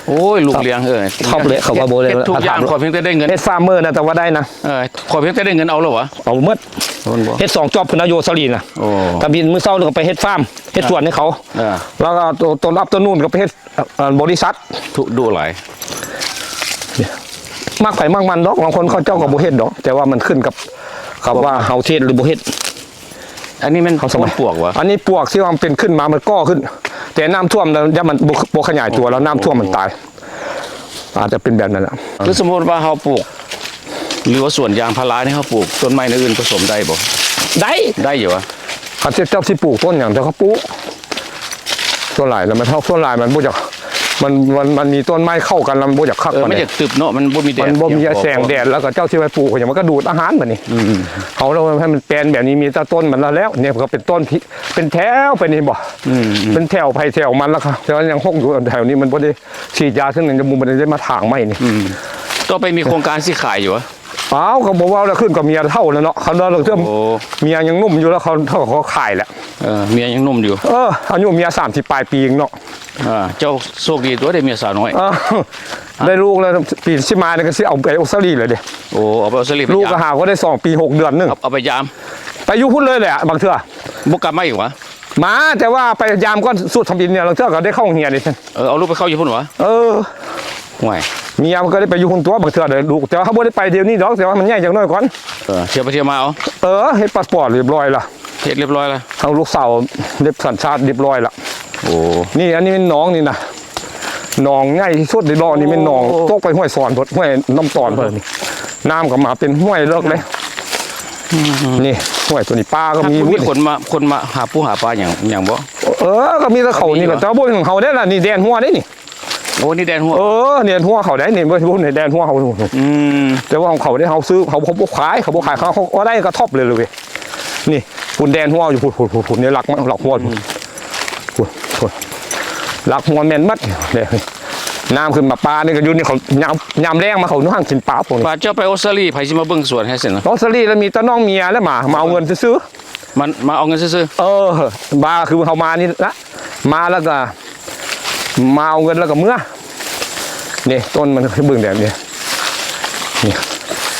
ໂອ້ຍ ລູກລ້ຽງເອີຍ ເຂົາເລີຍ ເຂົາວ່າບໍ່ໄດ້ ເຮັດທຸກຢ່າງ ຂໍພຽງແຕ່ໄດ້ເງິນ ເຮັດຟາມເມີນະ ແຕ່ວ່າໄດ້ນະ ເອີ ຂໍພຽງແຕ່ໄດ້ເງິນເອົາແລ້ວຫວາ ເອົາໝົດ ເຮັດສອງຈອບພຸ້ນນະ ຢູ່ອົດສະຕາລີນະ ໂອ້ ຕອນເປັນມື້ເຊົ້າກໍໄປເຮັດຟາມ ເຮັດສວນໃຫ້ເຂົາ ເອີ ແລ້ວກໍຕອນ ຕອນອັບເຕີນູນກໍໄປເຮັດ ອັນ ບໍລິສັດ ທຸ ດຸຫຼາຍ ມັກໃຜມັກມັນດອກ ບາງຄົນເຂົາເຈົ້າກໍບໍ່ເຮັດດອກ ແຕ່ວ່າມັນຂຶ້ນກັບ ກັບວ່າເຮົາເຮັດຫຼືບໍ່ເຮັດ ອັນນີ້ແມ່ນ ເຮົາສະບາຍ ປວກຫວາ ອັນນີ້ປວກທີ່ວ່າມັນເປັນຂຶ້ນມາ ມັນກໍ່ຂຶ້ນ ແຕ່ນ້ຳຖ້ວມແລ້ວ ຢ້ານມັນບໍ່ ບໍ່ຂະຫຍາຍຕົວ ແລ້ວນ້ຳຖ້ວມມັນຕາຍ ອາດຈະເປັນແບບນັ້ນແຫຼະ ຄືສົມມຸດວ່າເຮົາປູກ ຫຼືວ່າສວນຢາງພາລານີ້ ເຮົາປູກຕົ້ນໄມ້ແນວອື່ນປະສົມໄດ້ບໍ່? ໄດ້ ໄດ້ຢູ່ຫວາ? ຄັນເຈົ້າຊິປູກຕົ້ນຫຍັງ ເຈົ້າກໍປູກ ສ່ວນຫຼາຍແລ້ວມັນ ເຮົາ ສ່ວນຫຼາຍມັນບໍ່ຢາກ ມັນ ມັນ ມັນມີຕົ້ນໄມ້ເຂົ້າກັນແລ້ວມັນບໍ່ຢາກຄັກ ເອີ ປານໃດ ມັນຢາກຕຶບເນາະ ມັນບໍ່ມີແດດ ມັນບໍ່ມີແສງແດດ ແລ້ວກໍເຈົ້າຊິໄປປູກຫຍັງ ມັນກໍດູດອາຫານບັດນີ້ ອືມ ເຮົາ ເຮົາໃຫ້ມັນແປນແບບນີ້ ມີແຕ່ຕົ້ນມັນແລ້ວ ແລ້ວນີ້ກໍເປັນຕົ້ນ ເປັນແຖວໄປນີ້ບໍ່ ອືມໆ ເປັນແຖວໃຜແຖວມັນ ແລ້ວກໍ ແຕ່ວ່າຍັງຮົກຢູ່ ແຖວນີ້ມັນບໍ່ໄດ້ສີດຢາ ເຊິ່ງຍັງບໍ່ໄດ້ ບໍ່ໄດ້ມາຖາງໃໝ່ນີ້ ອືມ ຕໍ່ໄປມີໂຄງການຊິຂາຍຢູ່ຫວາ? ອ້າວ ກໍບໍ່ເວົ້າແລ້ວ ຂຶ້ນກັບເມຍເຖົ້າແລ້ວເນາະ ຄັນວ່າເລື່ອງເທື່ອ ໂອ້ ເມຍຍັງໜຸ່ມຢູ່ແລ້ວ ເຂົາ ເຂົາ ເຂົາຂາຍແລ້ວ ເອີ ເມຍຍັງໜຸ່ມຢູ່ ເອີ ອາຍຸເມຍສາມສິບປາຍປີເອງເນາະ ເອີ ເຈົ້າໂຊກດີຕົວະ ໄດ້ເມຍສາວນ້ອຍ ເອີ ເອີ ໄດ້ລູກແລ້ວ ປີຊິມານີ້ກໍຊິເອົາໄປອົດສະຕາລີແລ້ວເດ້ ໂອ້ ເອົາໄປອົດສະຕາລີ ລູກກໍຫາກໍໄດ້ສອງປີຫົກເດືອນໜຶ່ງ ເອົາ ເອົາໄປຢາມ ໄປຢູ່ພຸ້ນເລີຍແຫຼະ ບາງເທື່ອ ບໍ່ກັບມາອີກຫວາ? ມາ ແຕ່ວ່າໄປຢາມກ່ອນ ຊຸດທຳອິດນີ້ ລາງເທື່ອກໍໄດ້ເຂົ້າໂຮງຮຽນອີກ ເອີ ເອົາລູກໄປເຂົ້າຢູ່ພຸ້ນຫວາ? ເອີ ໂອ້ຍ ເມຍມັນກໍໄດ້ໄປຢູ່ພຸ້ນຕົວະ ບາງເທື່ອໄດ້ລູກ ແຕ່ວ່າເຮົາບໍ່ໄດ້ໄປດຽວນີ້ດອກ ແຕ່ວ່າມັນໃຫຍ່ຈັກໜ້ອຍກ່ອນ ເອີ ທ່ຽວໄປທ່ຽວມາເອົາ ເອີ ເຮັດພາສປອດຮຽບຮ້ອຍລະ ເຮັດຮຽບຮ້ອຍລະ ເອົາລູກສາວເຮັດສັນຊາດຮຽບຮ້ອຍລະ ໂອ້ ນີ້ ອັນນີ້ແມ່ນໜອງນີ້ນະ ໜອງໃຫຍ່ທີ່ສຸດໃນເລາະນີ້ແມ່ນໜອງ ໂອ້ ຕົກໄປຫ້ວຍສອນພຸ້ນ ຫ້ວຍນ້ຳຕອນພຸ້ນ ໂອ້ ນີ້ ນ້ຳກໍມາເປັນຫ້ວຍເລິກເລີຍ ອືມ ນີ້ ຫ້ວຍຕົວນີ້ປາກໍມີ ມັນບໍ່ມີຄົນມາ ຄົນມາຫາປູຫາປາຫຍັງ ຫຍັງບໍ່? ເອີ ກໍມີແຕ່ເຂົານີ້ແຫຼະ ແຕ່ວ່າບໍ່ແມ່ນຂອງເຮົາເດ້ລະ ນີ້ແດນຮົວເດ້ນີ້ ໂອ້ ນີ້ແດນຮົວ ເອີ ແດນຮົວເຂົາໄດ໋ນີ້ ບໍ່ໃຊ່ແດນຮົວເຮົາ ອືມ ແຕ່ວ່າຂອງເຂົາເດ້ ເຮົາຊື້ ເຂົາ ເຂົາບໍ່ຂາຍ ເຂົາບໍ່ຂາຍ ເຂົາ ເຂົາເອົາໄດ້ກະທົບເລີຍເວີຍ ນີ້ ພຸ້ນແດນຮົວຢູ່ພຸ້ນ ພຸ້ນ ພຸ້ນ ພຸ້ນ ນີ້ຫຼັກ ຫຼັກຮົວພຸ້ນ ອືມ ພຸ້ນ ພຸ້ນ ຫຼັກຮົວແມ່ນໝົດ ນີ້ ນ້ຳຂຶ້ນມາ ປານີ້ກໍຢູ່ນີ້ ເຂົາຍາມ ຍາມແລ້ງມາ ເຂົາຫາກິນປາພວກນີ້ ບາດເຈົ້າໄປອົດສະຕາລີ ໃຜຊິມາເບິ່ງສວນໃຫ້ຊັ້ນນະ? ອົດສະຕາລີລະມີແຕ່ນ້ອງເມຍແຫຼະ ມາ ມາເອົາເງິນຊື່ໆ ມັນມາເອົາເງິນຊື່ໆ ເອີ ບາຄືເຮົາມານີ້ລະ ມາແລ້ວກໍ ມາເອົາເງິນແລ້ວກໍເມືອ ນີ້ຕົ້ນມັນເບິ່ງແບບນີ້ ນີ້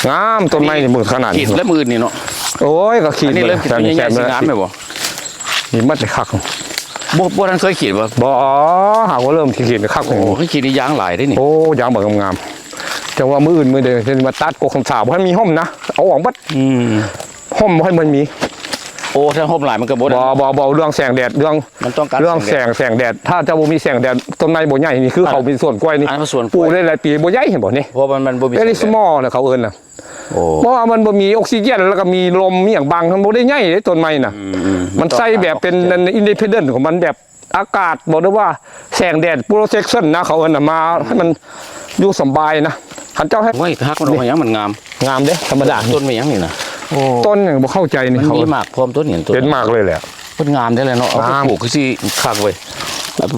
ງາມ ຕົ້ນໄມ້ນີ້ເບິ່ງຂະໜາດນີ້ ຂີດແລ້ວມື້ອື່ນນີ້ເນາະ ໂອ້ຍ ກໍຂີດ ອັນນີ້ເລີ່ມຂີດ ແບບນີ້ ຕົວໃຫຍ່ໆ ແບບນີ້ ຊິງາມແມ່ນບໍ່? ນີ້ມັນຊິຄັກ ບໍ່ ບໍ່ທັນເຄີຍຂີດບໍ່? ບໍ່ ຫາກໍເລີ່ມຂີດຄັກ ໂອ້ ຄືຂີດນີ້ຢາງຫຼາຍເດ້ນີ້ ໂອ້ ຢາງບັກງາມໆ ແຕ່ວ່າມື້ອື່ນມື້ໃດຊິມາຕັດກົກຄຳສາ ບໍ່ໃຫ້ມີຮົ່ມນະ ເອົາອອກໝົດ ອືມ ຮົ່ມບໍ່ໃຫ້ມັນມີ ໂອ້ ຖ້າຮົ່ມຫຼາຍມັນກໍບໍ່ໄດ້ ບໍ່ ບໍ່ ບໍ່ ເລື່ອງແສງແດດ ເລື່ອງ ມັນຕ້ອງການ ເລື່ອງແສງແດດ ແສງ ແສງແດດ ຖ້າເຈົ້າບໍ່ມີແສງແດດ ຕົ້ນໄມ້ບໍ່ໃຫຍ່ ນີ້ຄືເຂົາມີສວນກ້ວຍນີ້ ອັນສວນກ້ວຍ ປູກໄດ້ຫຼາຍປີບໍ່ໃຫຍ່ ເຫັນບໍ່ນີ້ ເພາະວ່າມັນບໍ່ມີ very small ນະ ເຂົາເອີ້ນນະ ໂອ້ ເພາະວ່າມັນບໍ່ມີອົກຊີເຈນ ແລ້ວກໍມີລົມອີ່ຫຍັງບັງ ມັນບໍ່ໄດ້ໃຫຍ່ເດ້ ຕົ້ນໄມ້ນະ ອືມໆ ມັນໃຊ້ແບບເປັນ ມັນຕ້ອງການ independent ຂອງມັນ ແບບອາກາດບໍ່ ຫຼືວ່າແສງແດດ protection ນະ ເຂົາເອີ້ນນະ ມາໃຫ້ມັນຢູ່ສະບາຍນະ ຄັນເຈົ້າໃຫ້ ໂອ້ຍ ຫັກມັນອອກຫຍັງ ມັນງາມ ງາມເດ້ ທຳມະດາ ຕົ້ນແມ່ນຫຍັງນີ້ນະ? ໂອ້ ຕົ້ນຫຍັງບໍ່ເຂົ້າໃຈນີ້ ມັນມີໝາກພ້ອມຕົ້ນນີ້ ເປັນໝາກເລີຍແຫຼະ ເພິ່ນງາມແທ້ແຫຼະເນາະ ເອົາໄປປູກຄືຊິຄັກເວີຍ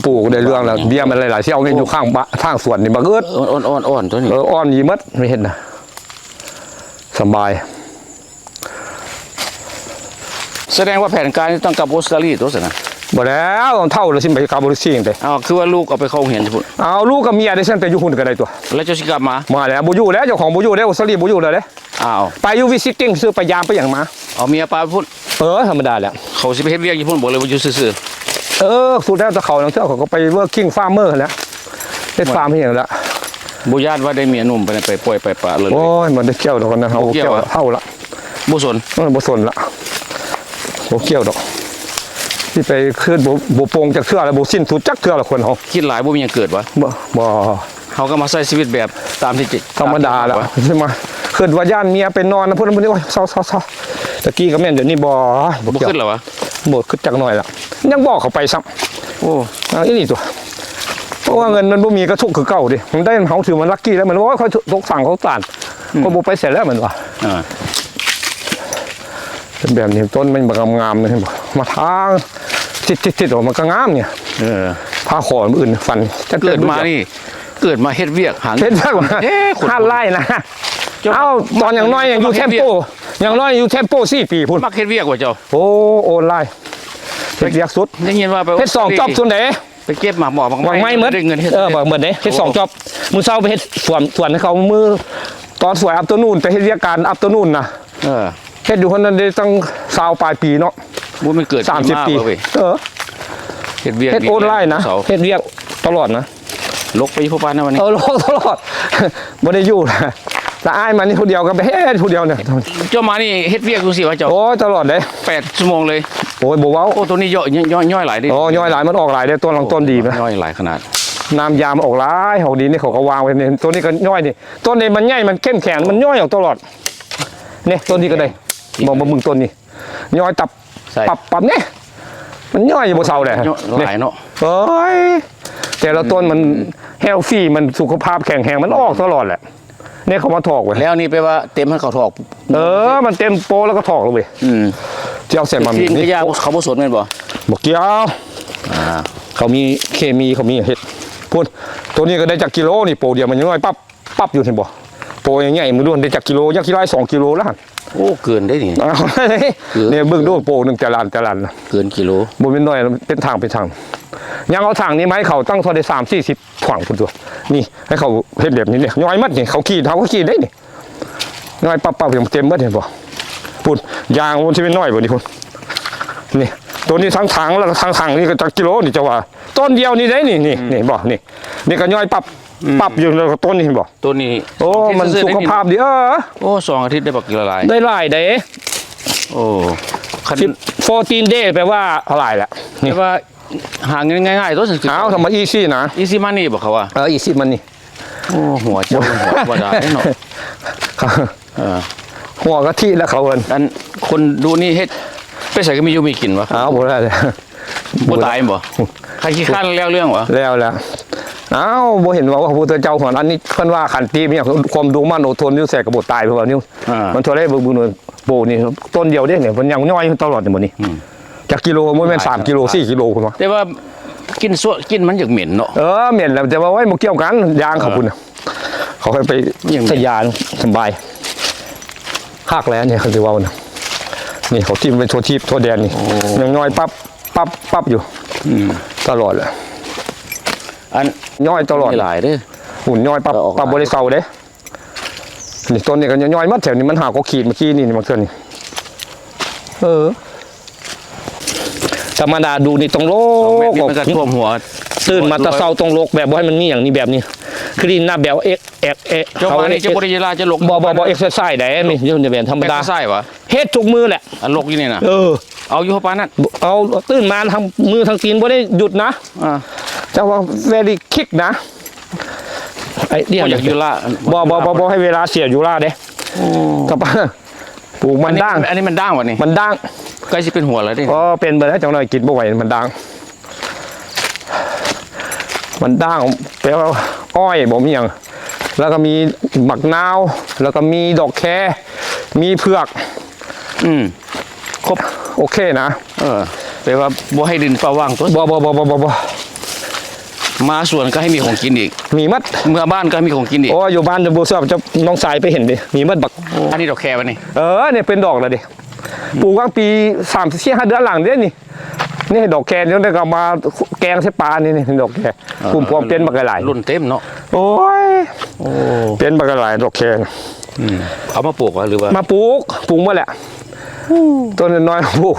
ປູກໄດ້ເລື່ອງແລ້ວ ເບ້ຍມັນຫຼາຍໆ ຊິເອົາໄວ້ຢູ່ຂ້າງບ້ານ ທາງສວນນີ້ບັກເອີດ ອ່ອນໆໆ ຕົວນີ້ ເອີ ອ່ອນດີໝົດ ໄປເຮັດນະ ສະບາຍ ສະແດງວ່າແຜນການນີ້ຕ້ອງກັບອົດສະຕາລີຕົວະຊັ້ນນະ? ບໍ່ແລ້ວ ເຖົ້າແລ້ວຊິໄປກັບບໍ່ໄດ້ຊິງເດ້. ອ້າວ ຄືວ່າລູກເອົາໄປເຂົ້າໂຮງຮຽນພຸ້ນ? ເອົາ ລູກກັບເມຍໄດ້ຊັ້ນ ໄປຢູ່ພຸ້ນກໍໄດ້ຕົວະ. ແລ້ວເຈົ້າຊິກັບມາ? ມາແລ້ວ ບໍ່ຢູ່ແລ້ວ ເຈົ້າຂອງບໍ່ຢູ່ແລ້ວ ອອສເຕຣເລຍບໍ່ຢູ່ແລ້ວເດ້. ອ້າວ ໄປຢູ່ visiting ຊື່ ໄປຢາມໄປຫຍັງມາ. ເອົາເມຍປະໄປພຸ້ນ? ເອີ ທຳມະດາແຫຼະ ເຂົາຊິໄປເຮັດວຽກຢູ່ພຸ້ນບໍ່ ຫຼືວ່າຢູ່ຊື່ໆ? ເອີ ສຸດແລ້ວແຕ່ເຂົາ ລາງເທື່ອເຂົາກໍໄປ working farmer ຫັ້ນແຫຼະ ເຮັດຟາມເຮັດຫຍັງລະ. ບໍ່ຢ້ານວ່າໄດ້ເມຍໜຸ່ມໄປ ໄປປ່ອຍໄປປະເລີຍ? ໂອ້ຍ ບໍ່ໄດ້ກ່ຽວດອກ ອັນນັ້ນເຮົາບໍ່ກ່ຽວ ເຮົາລະ ບໍ່ສົນ. ເອີ ບໍ່ສົນລະ ບໍ່ກ່ຽວດອກ. ຊິໄປຄືນ ບໍ່ ບໍ່ໂປ່ງຈັກເທື່ອລະ ບໍ່ສິ້ນສຸດຈັກເທື່ອລະ ຄົນເຮົາ. ຄິດຫຼາຍບໍ່ມີຫຍັງເກີດຫວາ? ບໍ່ ບໍ່. ເຮົາກໍມາໃຊ້ຊີວິດແບບຕາມທີ່ ທຳມະດາລະ ຊິມາຄິດວ່າຢ້ານເມຍໄປນອນນຳພຸ້ນ ໂອ້ຍ ເຊົາໆໆ. ຕະກີ້ກໍແມ່ນ ດຽວນີ້ບໍ່ ບໍ່ຄິດແລ້ວຫວາ? ບໍ່ຄິດຈັກໜ້ອຍລະ ຍັງບອກເຂົາໄປຊ້ຳ. ໂອ້ ອີ່ຫຼີຕົວະ ເພາະວ່າເງິນມັນບໍ່ມີກໍທຸກຄືເກົ່າເດ້. ມັນໄດ້ ເຮົາຖືວ່າ lucky ແລ້ວ ມັນວ່າ ໂອ້ຍ ຂ້ອຍຕົກສັງຕົກສານ ຂ້ອຍບໍ່ໄປໃສແລ້ວ ມັນວ່າ. ເປັນແບບນີ້ ຕົ້ນມັນບັກງາມໆ ເຫັນບໍ່? ມາທາງທິດໆໆ ອອກ ມັນກໍງາມນີ້. ເອີ ພາຂໍມື້ອື່ນຝັນ ເກີດມານີ້ ເກີດມາເຮັດວຽກຫາເງິນ ເຮັດວຽກມາ ເອີ ຫາລາຍນະ. ເຈົ້າ ເອົ້າ ຕອນຍັງນ້ອຍຍັງຢູ່ tempo ຍັງນ້ອຍຢູ່ tempo ສີ່ປີພຸ້ນ. ມັກເຮັດວຽກບໍ່ເຈົ້າ? ໂອ້ ໂອນລາຍ ເຮັດວຽກສຸດ. ໄດ້ຍິນວ່າໄປເຮັດສອງ job ຊຸນເດ້ ໄປເກັບໝາກໝໍ ໝາກໄມ້ໝົດ ໄດ້ເງິນເຮັດ ເອີ ໝາກໝົດເດ້ ເຮັດສອງ job. ມື້ເຊົ້າໄປເຮັດສວນ ສວນໃຫ້ເຂົາ ມື້ຕອນສວຍ afternoon ໄປເຮັດວຽກການ afternoon ນະ. ເອີ ເຮັດຢູ່ຫັ້ນນັ້ນໄດ້ຕັ້ງຊາວປາຍປີເນາະ. ບໍ່ແມ່ນເກີດ ສາມສິບປີ. ເອີ ເຮັດວຽກ ເຮັດໂອນລາຍນະ ເຮັດວຽກຕະຫຼອດນະ. ລົກໄປຢູ່ຜູ້ປານນະວັນນີ້. ເອີ ລົກຕະຫຼອດ ບໍ່ໄດ້ຢູ່ລະ. ລະອ້າຍມານີ້ຜູ້ດຽວ ກໍໄປເຮັດຜູ້ດຽວນະ. ເຈົ້າມານີ້ເຮັດວຽກຢູ່ຊີ້ຫວາເຈົ້າ? ໂອ້ຍ ຕະຫຼອດເດ້ ແປດຊົ່ວໂມງເລີຍ. ໂອ້ຍ ບໍ່ເວົ້າ. ໂອ້ ໂຕນີ້ຍ່ອຍ ຍ່ອຍ ຍ່ອຍຫຼາຍເດ້. ໂອ້ ຍ່ອຍຫຼາຍ ມັນອອກຫຼາຍເດ້ ຕົ້ນລາງຕົ້ນດີນະ. ໂອ້ ຍ່ອຍຫຼາຍຂະໜາດ ນ້ຳຢາມັນອອກຫຼາຍ. ເຮົາດີນີ້ ເຂົາກໍວາງໄວ້ນີ້. ໂຕນີ້ກໍຍ່ອຍນີ້ ຕົ້ນນີ້ມັນໃຫຍ່ ມັນເຂັ້ມແຂງ ມັນຍ່ອຍອອກຕະຫຼອດ. ນີ້ ຕົ້ນນີ້ກໍໄດ້ ມອງເບິ່ງຕົ້ນນີ້ ຍ່ອຍຕັບ ໃສ່ ປັບໆ ນີ້ ມັນຍ່ອຍຢູ່ບໍ່ເຊົາແຫຼະ. ຫວາຍເນາະ. ໂອ້ຍ ແຕ່ລະຕົ້ນມັນ healthy ມັນສຸຂະພາບແຂງແຮງ ມັນອອກຕະຫຼອດແຫຼະ. ນີ້ເຂົາມາຖອກໄວ້ ແລ້ວນີ້ແປວ່າເຕັມໃຫ້ເຂົາຖອກ. ເອີ ມັນເຕັມໂປະແລ້ວກໍຖອກລົງໄປ. ອືມ ຊິເອົາໃສ່ໝາກມິດນີ້ ເຂົາບໍ່ສົນແມ່ນບໍ່? ບໍ່ກ່ຽວ. ອ່າ ເຂົາມີເຄມີ ເຂົາມີເຮັດ. ພຸ້ນ ໂຕນີ້ກໍໄດ້ຈັກກິໂລນີ້ ໂປດຽວມັນຍັງນ້ອຍປັບ ປັບຢູ່ ເຫັນບໍ່? ໂປໃຫຍ່ໆ ມື້ດ້ວນໄດ້ຈັກກິໂລ ຈັກກິໂລ ສອງກິໂລລະຫັ້ນ. ໂອ້ ເກີນເດ້ນີ້. ເອີ ນີ້ເບິ່ງດູ ໂປໜຶ່ງແຕ່ລະອັນ ແຕ່ລະອັນນະ ເກີນກິໂລ ບໍ່ແມ່ນໜ້ອຍ ເປັນຖັງ ເປັນຖັງ. ຍັງເອົາຖັງນີ້ມາໃຫ້ເຂົາຕັ້ງເທົ່າໃດ ສາມສີ່ສິບຖັງພຸ້ນຕົວະ. ນີ້ໃຫ້ເຂົາເຮັດແບບນີ້ເດ້ ຍ່ອຍໝົດນີ້ ເຂົາຂີດ ເຮົາກໍຂີດໄດ້ນີ້. ຍ່ອຍປັບໆ ເຕັມໝົດ ເຫັນບໍ່? ພຸ້ນ ຢາງມັນຊິແມ່ນນ້ອຍບໍ່ນີ້ ພຸ້ນ. ນີ້ ໂຕນີ້ທັງຖັງ ແລ້ວກໍທັງຖັງນີ້ກໍຈັກກິໂລນີ້ ເຈົ້າວ່າ ຕົ້ນດຽວນີ້ເດ້ນີ້ ນີ້ ນີ້ບໍ່ ນີ້ ນີ້ກໍຍ່ອຍປັບ ປັບຢູ່ ແລ້ວກໍຕົ້ນນີ້ ເຫັນບໍ່? ຕົ້ນນີ້ ໂອ້ ມັນສຸຂະພາບດີ. ເອີ ໂອ້ ສອງອາທິດໄດ້ບັກຫຼາຍ ໄດ້ຫຼາຍເດ້. ໂອ້ ຄັນ fourteen day ແປວ່າຫຼາຍແລ້ວ. ແປວ່າຫາເງິນງ່າຍໆ ຕົວະ. ອ້າວ ທຳມະ easy ນະ easy money ບໍ່ເຂົາວ່າ? ເອີ easy money. ໂອ້ ຫົວເຈົ້າ ຫົວ ຫົວດາເນາະ. ເອີ ຫົວກະທິແລ້ວເຂົາເອີ້ນ. ອັນຄົນດຸນີ້ເຮັດໄປໃສກໍມີຢູ່ມີກິນຫວາ? ອ້າວ ບໍ່ໄດ້ເລີຍ. ບໍ່ຕາຍບໍ່? ຄັນຂີ້ຄ້ານແລ້ວເລື່ອງຫວາ? ແລ້ວແລ້ວ. ອ້າວ ບໍ່ເຫັນວ່າພະພຸດທະເຈົ້າ ອັນນີ້ເພິ່ນວ່າຂັນຕິ ມີຫຍັງ ຄວາມດຸໝັ່ນອົດທົນຢູ່ໃສກໍບໍ່ຕາຍ ເພິ່ນວ່ານີ້. ອ່າ ມັນເທົ່າໃດ ເບິ່ງ ເບິ່ງໂຕນີ້ ຕົ້ນດຽວເດ້ນີ້ ມັນຍັງຍ່ອຍຢູ່ຕະຫຼອດນີ້ ໝົດນີ້. ອືມ ຈັກກິໂລ ບໍ່ແມ່ນສາມກິໂລ ສີ່ກິໂລພຸ້ນຫວາ? ແຕ່ວ່າກິ່ນຊວ ກິ່ນມັນຢາກເໝັນເນາະ. ເອີ ເໝັນແລ້ວ ແຕ່ວ່າ ໂອ້ຍ ບໍ່ກ່ຽວກັນ ຢາງເຂົາພຸ້ນນະ. ເອີ ເຂົາໃຫ້ໄປໃສ່ຢາສະບາຍ. ຄັກແລ້ວນີ້ ຄັນຊິເວົ້ານະ ນີ້ເຂົາຖິ້ມໄປທົ່ວທີບທົ່ວແດນນີ້. ໂອ້ ຍັງຍ່ອຍປັບ ປັບ ປັບຢູ່. ອືມ ຕະຫຼອດແຫຼະ ອັນຍ່ອຍຕະຫຼອດ. ຫຼາຍເດ້ ຫຸ່ນຍ່ອຍປັບ ປັບບໍ່ໄດ້ເຊົາເດ້. ນີ້ ຕົ້ນນີ້ກໍຍ່ອຍໝົດແຖວນີ້ ມັນຫາກໍຂີດເມື່ອກີ້ນີ້ ນີ້ ບາງເທື່ອນີ້. ເອີ ທຳມະດາດຸນີ້ຕ້ອງໂລກ ສອງແມັດນີ້ມັນກໍຖ້ວມຫົວ. ຕື່ນມາແຕ່ເຊົ້າຕ້ອງໂລກ ແບບບໍ່ໃຫ້ມັນມີຫຍັງນີ້ ແບບນີ້ clean ນະ ແບບເອັກ ເອັກ ເອັກ. ເຈົ້າມານີ້ເຈົ້າບໍ່ໄດ້ເວລາຈະໂລກ? ບໍ່ ບໍ່ ບໍ່ exercise ໃດ໋ ມີຢູ່ໃນແວ່ນທຳມະດາ. exercise ຫວາ? ເຮັດທຸກມື້ແຫຼະ ອັນໂລກຢູ່ນີ້ນະ. ເອີ ເອົາຢູ່ປານນັ້ນ ເອົາ ຕື່ນມາທັງມືທັງຕີນ ບໍ່ໄດ້ຢຸດນະ. ອ່າ ເຈົ້າວ່າ very kick ນະ ໄອເດຍ ບໍ່ຢາກຢູ່ລະ. ບໍ່ ບໍ່ ບໍ່ ບໍ່ໃຫ້ເວລາເສຍຢູ່ລະເດ້. ໂອ້ ກັບ ປູກມັນດ້າງ. ອັນນີ້ມັນດ້າງຫວານີ້? ມັນດ້າງ ໃກ້ຊິເປັນຫົວແລ້ວເດ້. ອໍ ເປັນເບິດແລ້ວ ຈັກໜ້ອຍກິນບໍ່ໄຫວ ມັນດ້າງ. ມັນດ້າງ ແປວ່າອ້ອຍບໍ່ມີຫຍັງ ແລ້ວກໍມີໝາກນາວ ແລ້ວກໍມີດອກແຄ ມີເຜືອກ. ອືມ ຄົບ ໂອເຄນະ. ເອີ ແປວ່າບໍ່ໃຫ້ດິນເປົ່າວ່າງຕົວະ. ບໍ່ ບໍ່ ບໍ່ ບໍ່ ບໍ່ ບໍ່ ມາສວນກໍໃຫ້ມີຂອງກິນອີກ. ມີໝົດ ເມືອບ້ານກໍໃຫ້ມີຂອງກິນອີກ. ໂອ້ ຢູ່ບ້ານບໍ່ຊອບ ເຈົ້ານ້ອງຊາຍໄປເຫັນເດ້ ມີໝົດບັກ. ໂອ້ ອັນນີ້ດອກແຄວະນີ້? ເອີ ນີ້ເປັນດອກແລ້ວເດ້ ປູກຫວ່າງປີສາມ ສີ່ ຫ້າເດືອນຫຼັງເດ້ນີ້. ນີ້ດອກແຄຈັ່ງໃດກໍເອົາມາແກງໃສ່ປານີ້ ນີ້ດອກແຄ ເອີ ກຸ່ມພວມເປັນບັກຫຼາຍໆ ລຸ້ນເຕັມເນາະ. ໂອ້ຍ ໂອ້ ເປັນບັກຫຼາຍດອກແຄ ອືມ ເອົາມາປູກຫວາ ຫຼືວ່າ ມາປູກ ປູກໝົດແຫຼະ ຕົ້ນນ້ອຍໆ ປູກ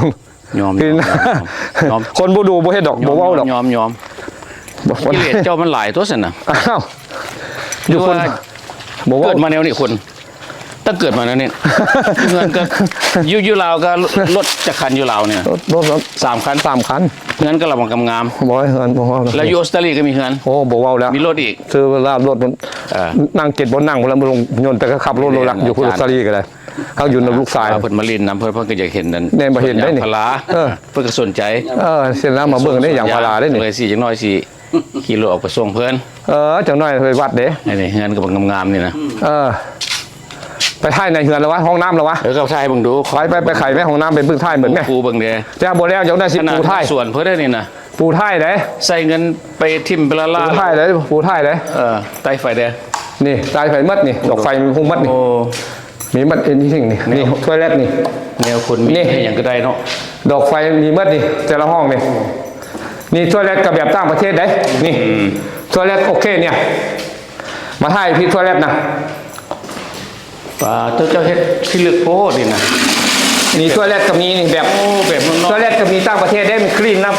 ຍອມ ຍອມ ຍອມ ຄົນບໍ່ດູບໍ່ເຮັດດອກ ຍອມ ບໍ່ເວົ້າດອກ ຍອມ ຍອມ ກິເລດເຈົ້າມັນຫຼາຍຕົວຊັ້ນນະ. ອ້າວ ຢູ່ຄົນ ຫຼືວ່າ ບໍ່ເວົ້າ ເກີດມາແນວນີ້ຄົນ ຕັ້ງເກີດມາແນວນີ້ ເຮືອນກໍ ຢູ່ ຢູ່ລາວກໍລົດຈັກຄັນຢູ່ລາວນີ້ນະ ລົດ ລົດ ສາມຄັນ ສາມຄັນ ເຮືອນກໍລະວັງງາມໆ ບໍ່ໃຫ້ເຮືອນ ບໍ່ເວົ້າແລ້ວ ຢູ່ອົດສະຕາລີກໍມີເຮືອນ ໂອ້ ບໍ່ເວົ້າແລ້ວ ມີລົດອີກ ຊື້ລາບລົດ ເອີ ນັ່ງເຈັດບໍ່ນັ່ງພຸ້ນລະ ລົງຍົນໄປກໍຂັບລົດໂລລະ ຢູ່ພຸ້ນ ອົດສະຕາລີກໍໄດ້ ເຮົາຢູ່ນຳລູກຊາຍ ເພິ່ນມາຫຼິ້ນນຳ ເພິ່ນ ເພິ່ນກໍຢາກເຫັນນັ້ນ ແມ່ນບໍ່ເຫັນໄດ້ນີ້ ເພິ່ນຢາກເຫັນຢາງພາລາ ເອີ ເພິ່ນກໍສົນໃຈ ເອີ ເຫັນແລ້ວມາເບິ່ງໄດ້ຢາງພາລາໄດ້ນີ້ ເລີຍຊິ ຈັກໜ້ອຍຊິຂີ່ລົດອອກໄປສົ່ງເພິ່ນ ເອີ ຈັກໜ້ອຍໄປວັດເດ້ ອັນນີ້ເຮືອນກໍງາມໆນີ້ນະ ເອີ ໄປຖ່າຍໃນເຮືອນລະວະ ຫ້ອງນ້ຳລະວະ ເອີ ກໍຖ່າຍເບິ່ງດູ ໄປ ໄປ ໄປໄຂແມ່ ຫ້ອງນ້ຳໄປເບິ່ງ ຖ່າຍເໝິດແມ່ ປູເບິ່ງເດ້ ແຕ່ບໍ່ແລ້ວ ຈັກໜ້ອຍຊິປູຖ່າຍ ສວນເພິ່ນໄດ້ນີ້ນະ ປູຖ່າຍເດ້ ໃສ່ເງິນໄປຖິ້ມໄປລ້າໆ ປູຖ່າຍເດ້ ປູຖ່າຍເດ້ ເອີ ໄຕ້ໄຟເດ້ ນີ້ໄຕ້ໄຟໝົດນີ້ ດອກໄຟມີຫຸ້ມໝົດນີ້ ໂອ້ ມີໝົດ ເອັນທີທີງນີ້ ນີ້ ທວຍເລັດນີ້ ແນວຄົນມີ ນີ້ ໃຫ້ຫຍັງກໍໄດ້ເນາະ ດອກໄຟມີໝົດນີ້ ແຕ່ລະຫ້ອງນີ້ ນີ້ທວຍເລັດກໍແບບຕ່າງປະເທດເດ້ ນີ້ ອືມ ທວຍເລັດໂອເຄນີ້ ມາຖ່າຍທີ່ທວຍເລັດນະ ປາໂຕ ເຈົ້າເຮັດພິລຶກໂພດນີ້ນະ ນີ້ທວຍເລັດກໍມີນີ້ ແບບ ໂອ້ ແບບເມືອງນອກ ທວຍເລັດກໍມີຕ່າງປະເທດເດ້ ມັນຄລີນນະ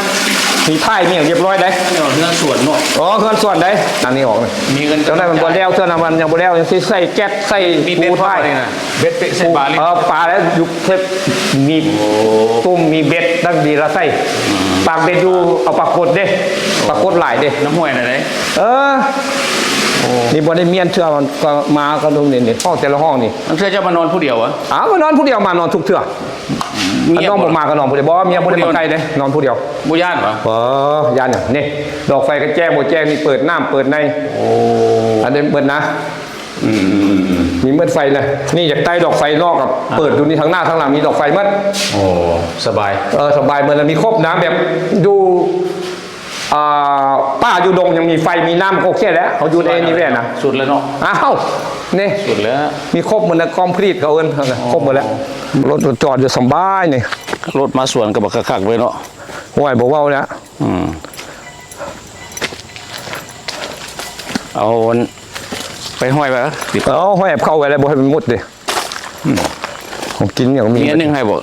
ມີຖ່າຍມີຫຍັງຮຽບຮ້ອຍເດ້ ເຮືອນສວນເນາະ ອໍ ເຮືອນສວນເດ້ ອັນນີ້ອອກ ມີເງິນ ເຈົ້ານັ້ນມັນບໍ່ແລ້ວ ເທື່ອນັ້ນມັນຍັງບໍ່ແລ້ວ ຍັງຊິໃສ່ແກັສ ໃສ່ ມີເບັດ ປູຖ່າຍ ນີ້ນະ ເບັດເປະໃສ່ປາ ເອີ ປາແລ້ວຢູ່ເຮັດມີ ໂອ້ ຕຸ້ມ ມີເບັດ ຕັ້ງດີລະໃສ່ ອືມ ປາກເບັດຢູ່ ເອົາປາກົດເດ້ ປາກົດຫຼາຍເດ້ ນ້ຳຫ້ວຍນະເດ້ ເອີ ໂອ້ ນີ້ບໍ່ໄດ້ມ້ຽນເທື່ອ ມັນກໍມາກໍລົງນີ້ ຫ້ອງແຕ່ລະຫ້ອງນີ້ ອັນເທື່ອເຈົ້າມານອນຜູ້ດຽວຫວາ? ອ້າວ ມານອນຜູ້ດຽວ ມານອນທຸກເທື່ອ ອືມ ຄັນນ້ອງບໍ່ມາກໍນອນຜູ້ດຽວ ບໍ່ ເມຍບໍ່ໄດ້ມາໃກ້ເດ້ ນອນຜູ້ດຽວ ບໍ່ຢ້ານຫວາ? ບໍ່ຢ້ານຫຍັງ ນີ້ ດອກໄຟກໍແຈ້ງບໍ່ແຈ້ງ ນີ້ເປີດນ້ຳເປີດໃນ ໂອ້ ອັນນີ້ເບິດນະ ອືມ ມີໝົດໄຟນະ ນີ້ຢາກໄຕ້ດອກໄຟນອກ ກໍເປີດຢູ່ນີ້ ທາງໜ້າທາງຫຼັງມີດອກໄຟໝົດ ໂອ້ ສະບາຍ ເອີ ສະບາຍໝົດ ມີຄົບນະ ແບບຢູ່ ອ່າ ປ່າຢູ່ດົງຍັງມີໄຟມີນ້ຳກໍໂອເຄແລ້ວ ເຮົາຢູ່ໃນນີ້ແມ່ນນະ ສຸດແລ້ວເນາະ ອ້າວ ນີ້ ສຸດແລ້ວ ມີຄົບໝົດນະ ຄອມພລີດເຂົາເອີ້ນ ໂອ້ ຄົບໝົດແລ້ວ ລົດຈອດຢູ່ສະບາຍນີ້ ລົດມາສວນກໍບັກຄັກໆເລີຍເນາະ ໂອ້ຍ ບໍ່ເວົ້າແລ້ວ ອືມ ເອົາໄປຫ້ອຍໄວ້ ເອົາຫ້ອຍເຂົ້າໄວ້ແລ້ວ ບໍ່ໃຫ້ມັນໝົດເດ້ ອືມ ຂອງກິນຫຍັງມີ ມີອັນໜຶ່ງໃຫ້ບໍ່?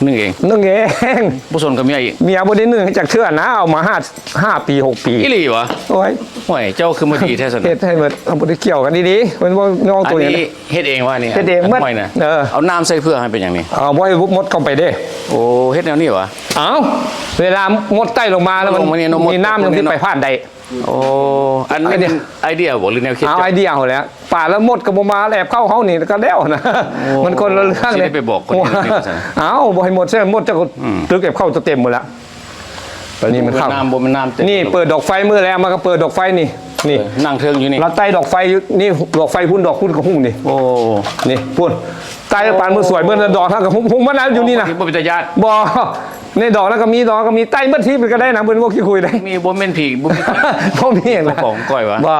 ໜຶ່ງເອງ ໜຶ່ງເອງ ບໍ່ສົນກັບເມຍອີກ ເມຍບໍ່ໄດ້ໜຶ່ງໃຫ້ຈັກເທື່ອນະ ເອົາມາຫ້າ ຫ້າປີ ຫົກປີ ອີ່ຫຼີຫວາ? ໂອ້ຍ ໂອ້ຍ ເຈົ້າຄືມາດີແທ້ຊັ້ນ ເຮັດໃຫ້ໝົດ ເຮົາບໍ່ໄດ້ກ່ຽວກັນດີໆ ເພິ່ນບໍ່ນ້ອງໂຕນີ້ ອັນນີ້ເຮັດເອງຫວານີ້? ເຮັດເອງໝົດ ຫ້ອຍນະ ເອີ ເອົານ້ຳໃສ່ເພື່ອໃຫ້ເປັນຫຍັງນີ້? ເອົາບໍ່ໃຫ້ໝົດເຂົ້າໄປເດ້ ໂອ້ ເຮັດແນວນີ້ຫວາ? ອ້າວ ເວລາໝົດໄຕ້ລົງມາແລ້ວມັນ ລົງມານີ້ເນາະ ມີນ້ຳ ມັນຊິໄປຜ່ານໄດ້ ໂອ້ ອັນນີ້ເປັນໄອເດຍບໍ່ ຫຼືແນວຄິດ? ເອົາໄອເດຍເຮົາແຫຼະ ປາແລ້ວມົດກໍບໍ່ມາແອບເຂົ້າເຮົານີ້ກໍແລ້ວນະ ໂອ້ ມັນຄົນລະເລື່ອງເດ້ ຊິໄດ້ໄປບອກຄົນອື່ນອີກວ່າຊັ້ນ ເອົ້າ ບໍ່ໃຫ້ມົດ ຊິໃຫ້ມົດ ເຈົ້າກໍ ອືມ ຕຶກແອບເຂົ້າຈະເຕັມໝົດແລ້ວ ຕອນນີ້ມັນເຂົ້າ ນ້ຳບໍ່ແມ່ນນ້ຳເຕັມ ນີ້ເປີດດອກໄຟມື້ແລກມາກໍເປີດດອກໄຟນີ້ ນີ້ ເອີ ນັ່ງເທິງຢູ່ນີ້ ລະໄຕ້ດອກໄຟຢູ່ນີ້ ດອກໄຟພຸ້ນ ດອກພຸ້ນກໍຫຸ້ງນີ້ ໂອ້ ນີ້ພຸ້ນ ໄຕ້ປານມື້ສວຍ ມື້ດອກເຮົາກໍຫຸ້ງ ຫຸ້ງມັນຢູ່ນີ້ນະ ບໍ່ເປັນຕາຢ້ານ ບໍ່ ນີ້ດອກລະກໍມີ ດອກລະກໍມີ ໄຕ້ເບິດທີ່ມັນກໍໄດ້ນະ ເພິ່ນບໍ່ຂີ້ຄຸຍໄດ້ ມີ ບໍ່ແມ່ນຜີ ບໍ່ມີ ບໍ່ມີຫຍັງນະ ຂອງກ້ອຍຫວາ ບໍ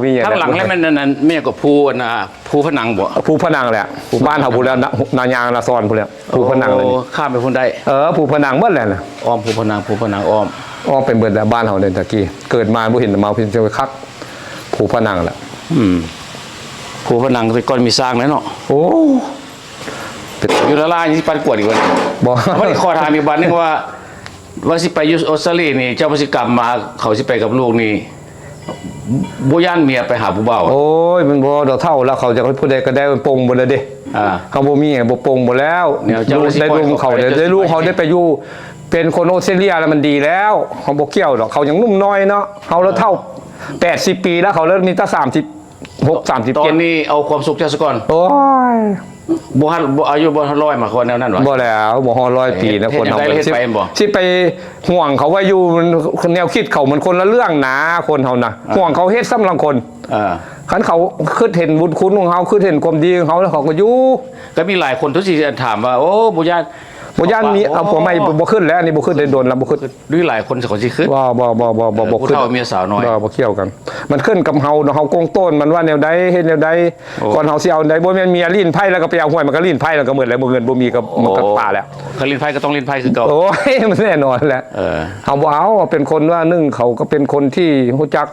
່ມີຫຍັງ ທາງຫຼັງແລ້ວແມ່ນອັນນັ້ນ ແມ່ນກໍພູອັນນ່າ ພູພະນັງບໍ່? ພູພະນັງແຫຼະ ບ້ານເຮົາພຸ້ນແຫຼະ ນາ ນາຍາງນາຊອນພຸ້ນແຫຼະ ພູພະນັງເລີຍ ໂອ້ ຂ້າມໄປພຸ້ນໄດ້ ເອີ ພູພະນັງເບິດແຫຼະນະ ອ້ອມພູພະນັງ ພູພະນັງອ້ອມ ອ້ອມໄປເບິດແຫຼະ ບ້ານເຮົາເດີ ຕະກີ້ເກີດມາບໍ່ເຫັນມາເປັນຈັງຄັກ ພູພະນັງແຫຼະ ອືມ ພູພະນັງແຕ່ກ່ອນມີຊ້າງແຫຼະເນາະ ໂອ້ ຢູ່ລະລາຍຊິປັດກວດອີກບໍ່? ບໍ່ ເອົາ ບັດນີ້ຂໍຖາມອີກບາດໜຶ່ງວ່າ ວ່າຊິໄປຢູ່ອົດສະຕາລີນີ້ ເຈົ້າວ່າຊິກັບມາ ເຂົາຊິໄປກັບລູກນີ້ ບໍ່ຢ້ານເມຍໄປຫາຜູ້ບ່າວ? ໂອ້ຍ ມັນບໍ່ດອກ ເຖົ້າແລ້ວ ເຂົາຈະໃຫ້ຜູ້ໃດກໍໄດ້ ປົງເບິດແລ້ວເດ້ ອ່າ ເຮົາບໍ່ມີ ບໍ່ປົງເບິດແລ້ວ ແນວເຈົ້າ ລູກໄດ້ລູກເຂົາ ໄດ້ລູກເຂົາໄດ້ໄປຢູ່ ເປັນຄົນອົດສະຕາລີແລ້ວມັນດີແລ້ວ ເຮົາບໍ່ກ່ຽວດອກ ເຂົາຍັງໜຸ່ມນ້ອຍເນາະ ເຮົາລະເຖົ້າ ອ່າ ແປດສິບປີແລ້ວ ເຂົາເລີຍມີແຕ່ສາມສິບ ຫົກ ສາມສິບເຈັດ ຕອນນີ້ເອົາຄວາມສຸກເຈົ້າສາກ່ອນ ໂອ້ຍ ບໍ່ຮອດ ບໍ່ ອາຍຸບໍ່ຮອດຮ້ອຍ ໝາຍຄວາມວ່າແນວນັ້ນຫວາ? ບໍ່ແລ້ວ ບໍ່ຮອດຮ້ອຍປີນະ ຄົນເຮົາ ເຮັດໄດ້ ເຮັດໄປບໍ່? ຊິໄປຫວງເຂົາໄວ້ຢູ່ ແນວຄິດເຂົາມັນຄົນລະເລື່ອງນະ ຄົນເຮົານະ ອ່າ ຫວງເຂົາເຮັດສ່ຳລາງຄົນ ອ່າ ຄັນເຂົາຄິດເຫັນບຸນຄຸນຂອງເຮົາ ຄິດເຫັນຄວາມດີຂອງເຮົາ ແລ້ວເຂົາກໍຢູ່ ກໍມີຫຼາຍຄົນທີ່ຊິຖາມວ່າ ໂອ້ ບໍ່ຢ້ານ ບໍ່ຢ້ານມີ ເອົາ ເອົາຜົວໃໝ່ ບໍ່ ບໍ່ຄິດແລ້ວ ອັນນີ້ບໍ່ຄິດໄດ້ດົນແລ້ວ ບໍ່ຄິດ. ຫຼືຫຼາຍຄົນເຂົາຊິຄິດ ບໍ່ ບໍ່ ບໍ່ ບໍ່ ເອີ ບໍ່ຄິດ ຜູ້ເຖົ້າເມຍສາວນ້ອຍ ບໍ່ ບໍ່ກ່ຽວກັນ. ມັນຂຶ້ນກັບເຮົາເນາະ ເຮົາກົງໂຕ້ນມັນວ່າແນວໃດ ເຮັດແນວໃດ ໂອ້ ກ່ອນເຮົາຊິເອົາໃດ ບໍ່ແມ່ນເມຍຫຼິ້ນໄພ້ແລ້ວກໍໄປເອົາຫວຍ ມັນກໍຫຼິ້ນໄພ້ແລ້ວກໍໝົດແລ້ວ ບໍ່ເງິນບໍ່ມີກໍ ມັນກໍ ໂອ້ ປາແລ້ວ. ຄັນຫຼິ້ນໄພ້ກໍຕ້ອງຫຼິ້ນໄພ້ຄືເກົ່າ ໂອ້ຍ ມັນແນ່ນອນແຫຼະ. ເອີ ເຮົາບໍ່ເອົາ ເປັນຄົນວ່າ ໜຶ່ງ ເຂົາກໍເປັນຄົນທີ່ຮູ້ຈັກ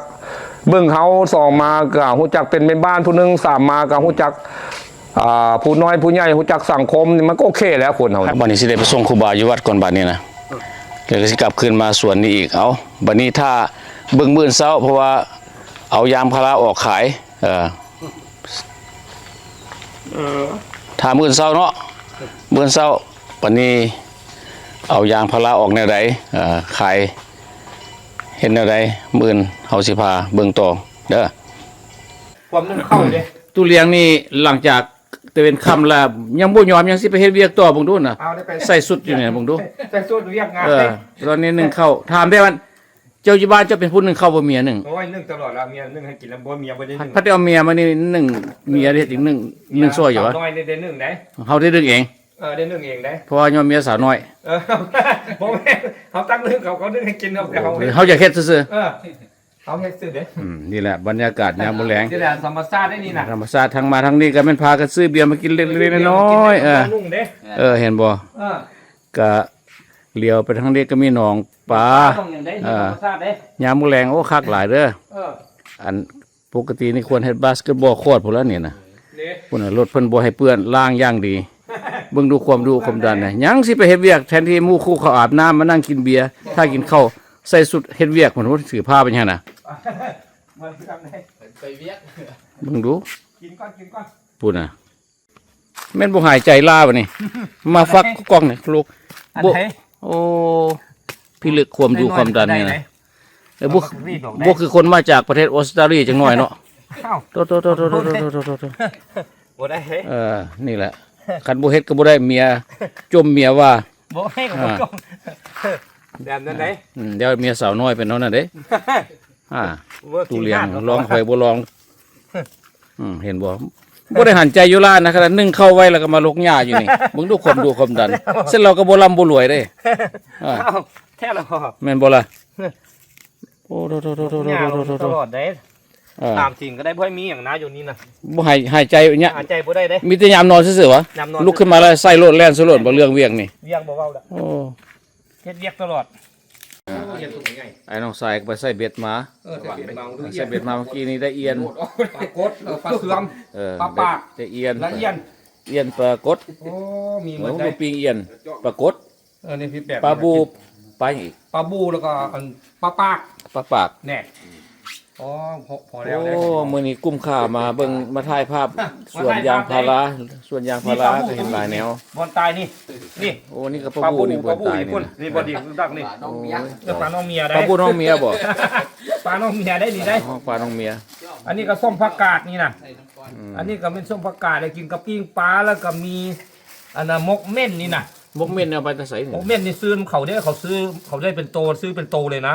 ເບິ່ງເຮົາ ສອງ ມາກໍຮູ້ຈັກເປັນແມ່ບ້ານຜູ້ໜຶ່ງ ສາມ ມາກໍຮູ້ຈັກ ອ່າ ຜູ້ນ້ອຍຜູ້ໃຫຍ່ ຮູ້ຈັກສັງຄົມ ມັນກໍໂອເຄແລ້ວ ຄົນເຮົາ. ບັດນີ້ຊິໄດ້ໄປສົ່ງຄູບາຢູ່ວັດກ່ອນ ບັດນີ້ນະ ແລ້ວກໍຊິກັບຄືນມາສວນນີ້ອີກ. ເອົາ ບັດນີ້ຖ້າເບິ່ງມື້ອື່ນເຊົ້າ ເພາະວ່າເອົາຢາງພາລາອອກຂາຍ ເອີ ເອີ ຖ້າມື້ອື່ນເຊົ້າເນາະ ມື້ອື່ນເຊົ້າ ບັດນີ້ເອົາຢາງພາລາອອກແນວໃດ ເອີ ຂາຍ ເຮັດແນວໃດ ມື້ອື່ນເຮົາຊິພາເບິ່ງຕໍ່ເດີ. ຄວາມໜຶ້ງເຂົ້າເດ້ ຕູ້ລຽງນີ້ ຫຼັງຈາກຕາເວັນຄ່ຳແລ້ວ ຍັງບໍ່ຍອມ ຍັງຊິໄປເຮັດວຽກຕໍ່ ເບິ່ງດູນະ ເອົາໄດ້ໄປ ໃສ່ຊຸດຢູ່ນີ້ ເບິ່ງດູ ໃສ່ຊຸດວຽກງານ ເອີ ເດ້ ຕອນນີ້ໜຶ້ງເຂົ້າ ຖາມແດ່ວ່າ ເຈົ້າຢູ່ບ້ານເຈົ້າເປັນຜູ້ໜຶ້ງເຂົ້າບໍ່ ເມຍໜຶ້ງ? ໂອ້ຍ ໜຶ້ງຕະຫຼອດລະ ເມຍໜຶ້ງໃຫ້ກິນລະ ບໍ່ ເມຍບໍ່ໄດ້ໜຶ້ງ ພັດໄດ້ເອົາເມຍມານີ້ໜຶ້ງ ເມຍເຮັດຫຍັງໜຶ້ງ ໜຶ້ງຊ່ອຍຢູ່ຫວາ? ສາວນ້ອຍໄດ້ໜຶ້ງໄດ໋ ເຮົາໄດ້ໜຶ້ງເອງ ເອີ ໄດ້ໜຶ້ງເອງໄດ໋ ເພາະວ່າຍ້ອນເມຍສາວນ້ອຍ ເອີ ບໍ່ແມ່ນ ເຮົາຕັກໜຶ້ງ ເຂົາກໍໜຶ້ງໃຫ້ກິນ ເຮົາ ເຮົາຢາກເຮັດຊື່ໆ ເອີ ເຮົາເຮັດຊື່ເດ້. ອືມ ນີ້ແຫຼະບັນຍາກາດຍາມມື້ແລງ ນີ້ແຫຼະທຳມະຊາດເດ້ນີ້ນະ ທຳມະຊາດ ທາງມາທາງນີ້ກໍແມ່ນພາກັນຊື້ເບຍມາກິນເລັກໆນ້ອຍໆ ເອີ ເອີ ເຫັນບໍ່ ເອີ ກະຫຼຽວໄປທາງນີ້ກໍມີໜອງປາ ເອີ ທຳມະຊາດເດ້ ຍາມມື້ແລງ ໂອ້ ຄັກຫຼາຍເດີ ເອີ ອັນ ປົກກະຕິນີ້ຄວນເຮັດບາສເກັດບອລຄອດພຸ້ນລະນີ້ນະ ພຸ້ນນະ ລົດເພິ່ນບໍ່ໃຫ້ເປື້ອນ ລ້າງຢ່າງດີ ເບິ່ງດູຄວາມດຸຄວາມດັນນະ ຍັງຊິໄປເຮັດວຽກ ແທນທີ່ໝູ່ຄູ່ເຂົາອາບນ້ຳ ມານັ່ງກິນເບຍ ຖ້າກິນເຂົ້າ ໃສ່ຊຸດເຮັດວຽກພຸ້ນ ຖືຜ້າໄປຫຍັງນະ ໄປວຽກ ເບິ່ງດູ ກິນກ່ອນ ກິນກ່ອນ ພຸ້ນນະ ແມ່ນບໍ່ຫາຍໃຈລາວະນີ້ ມາຟັກກ້ອງນີ້ລູກ ອັນ ບໍ່ ໃດ ໂອ້ ພິລຶກຄວາມດຸຄວາມດັນນີ້ນະ ເອີ ບໍ່ ບໍ່ຄືຄົນມາຈາກປະເທດອົດສະຕາລີຈັກໜ້ອຍເນາະ ເອົ້າ ໂຕໆໆໆໆ ບໍ່ໄດ້ ເອີ ນີ້ແຫຼະ ຄັນບໍ່ເຮັດກໍບໍ່ໄດ້ ເມຍຈົ່ມເມຍວ່າ ບໍ່ໃຫ້ກໍບໍ່ຈົ່ມ ແບບນັ້ນໃດ ອືມ ດຽວເມຍສາວນ້ອຍເປັນເຮົານັ້ນເດ້ ອ່າ ຕູ້ລຽງລອງ ຂ້ອຍບໍ່ລອງ ອືມ ເຫັນບໍ່ ບໍ່ໄດ້ຫັນໃຈຢູ່ລາວນະ ຂະໜາດໜຶ້ງເຂົ້າໄວ້ແລ້ວກໍມາລົກຫຍ້າຢູ່ນີ້ ເບິ່ງດູຄວາມດຸຄວາມດັນ ເຊັ່ນລາວກໍບໍ່ລ່ຳບໍ່ລວຍເດ້ ອ່າ ເອົ້າ ແທ້ລະບໍ່ ແມ່ນບໍ່ລະ ໂອ້ ໂທ້ໆໆໆໆ ຕະຫຼອດເດ້ ເອີ ຕາມຈິງກໍໄດ້ ບໍ່ໃຫ້ມີຫຍັງນະຢູ່ນີ້ນະ ບໍ່ໃຫ້ຫາຍໃຈເນຍ ຫາຍໃຈບໍ່ໄດ້ເດ້ ມີແຕ່ຍາມນອນຊື່ໆຫວາ ຍາມນອນ ລຸກຂຶ້ນມາແລ້ວໃສ່ໂລດ ແລ່ນໃສ່ໂລດ ບໍ່ເລື່ອງວຽກນີ້ ວຽກບໍ່ເວົ້າລະ ໂອ້ ເຮັດວຽກຕະຫຼອດ ອ່າ ໄອ້ນ້ອງຊາຍກໍໄປໃສ່ເບັດມາ ເອີ ໃສ່ເບັດມາ ໃສ່ເບັດມາເມື່ອກີ້ນີ້ໄດ້ອ່ຽນ ປາກົດ ເອີ ປາເຊື່ອມ ເອີ ປາປາກ ໄດ້ອ່ຽນ ລະອ່ຽນ ອ່ຽນປາກົດ ໂອ້ ມີໝົດ ໂອ້ ໄດ້ ປີ້ງອ່ຽນ ປາກົດ ເອີ ນີ້ພີ່ແປກ ປາບູ ປາຫຍັງອີກ ປາບູ ແລ້ວກໍອັນ ປາປາກ ປາປາກ ແນ່ ອໍ ພໍ ພໍແລ້ວ ໂອ້ ແລ້ວ ມື້ນີ້ກຸ້ມຄ່າມາເບິ່ງ ມາຖ່າຍພາບສວນຢາງພາລາ ສວນຢາງພາລາ ກໍເຫັນຫຼາຍແນວ ບ່ອນຕາຍນີ້ ນີ້ ໂອ້ ນີ້ກໍປາບູ ປາບູ ນີ້ບ່ອນຕາຍນີ້ ນີ້ ບ່ອນດີຄືກັກນີ້ ໂອ້ຍ ເອີ ປານ້ອງເມຍໄດ໋ ປາບູນ້ອງເມຍບໍ ປານ້ອງເມຍໄດ໋ນີ້ໄດ໋ ອໍ ປານ້ອງເມຍ ອັນນີ້ກໍສົ້ມຜັກກາດນີ້ນະ ອືມ ອັນນີ້ກໍແມ່ນສົ້ມຜັກກາດ ແລ້ວກິນກັບປີ້ງປາ ແລ້ວກໍມີ ອັນນ່າ ໝົກເໝັ້ນນີ້ນະ ໝົກເໝັ້ນເອົາໄປແຕ່ໃສນີ້ ໝົກເໝັ້ນນີ້ຊື້ນຳເຂົາເດ້ ເຂົາຊື້ ເຂົາໄດ້ເປັນໂຕ ຊື້ເປັນໂຕເລີຍນະ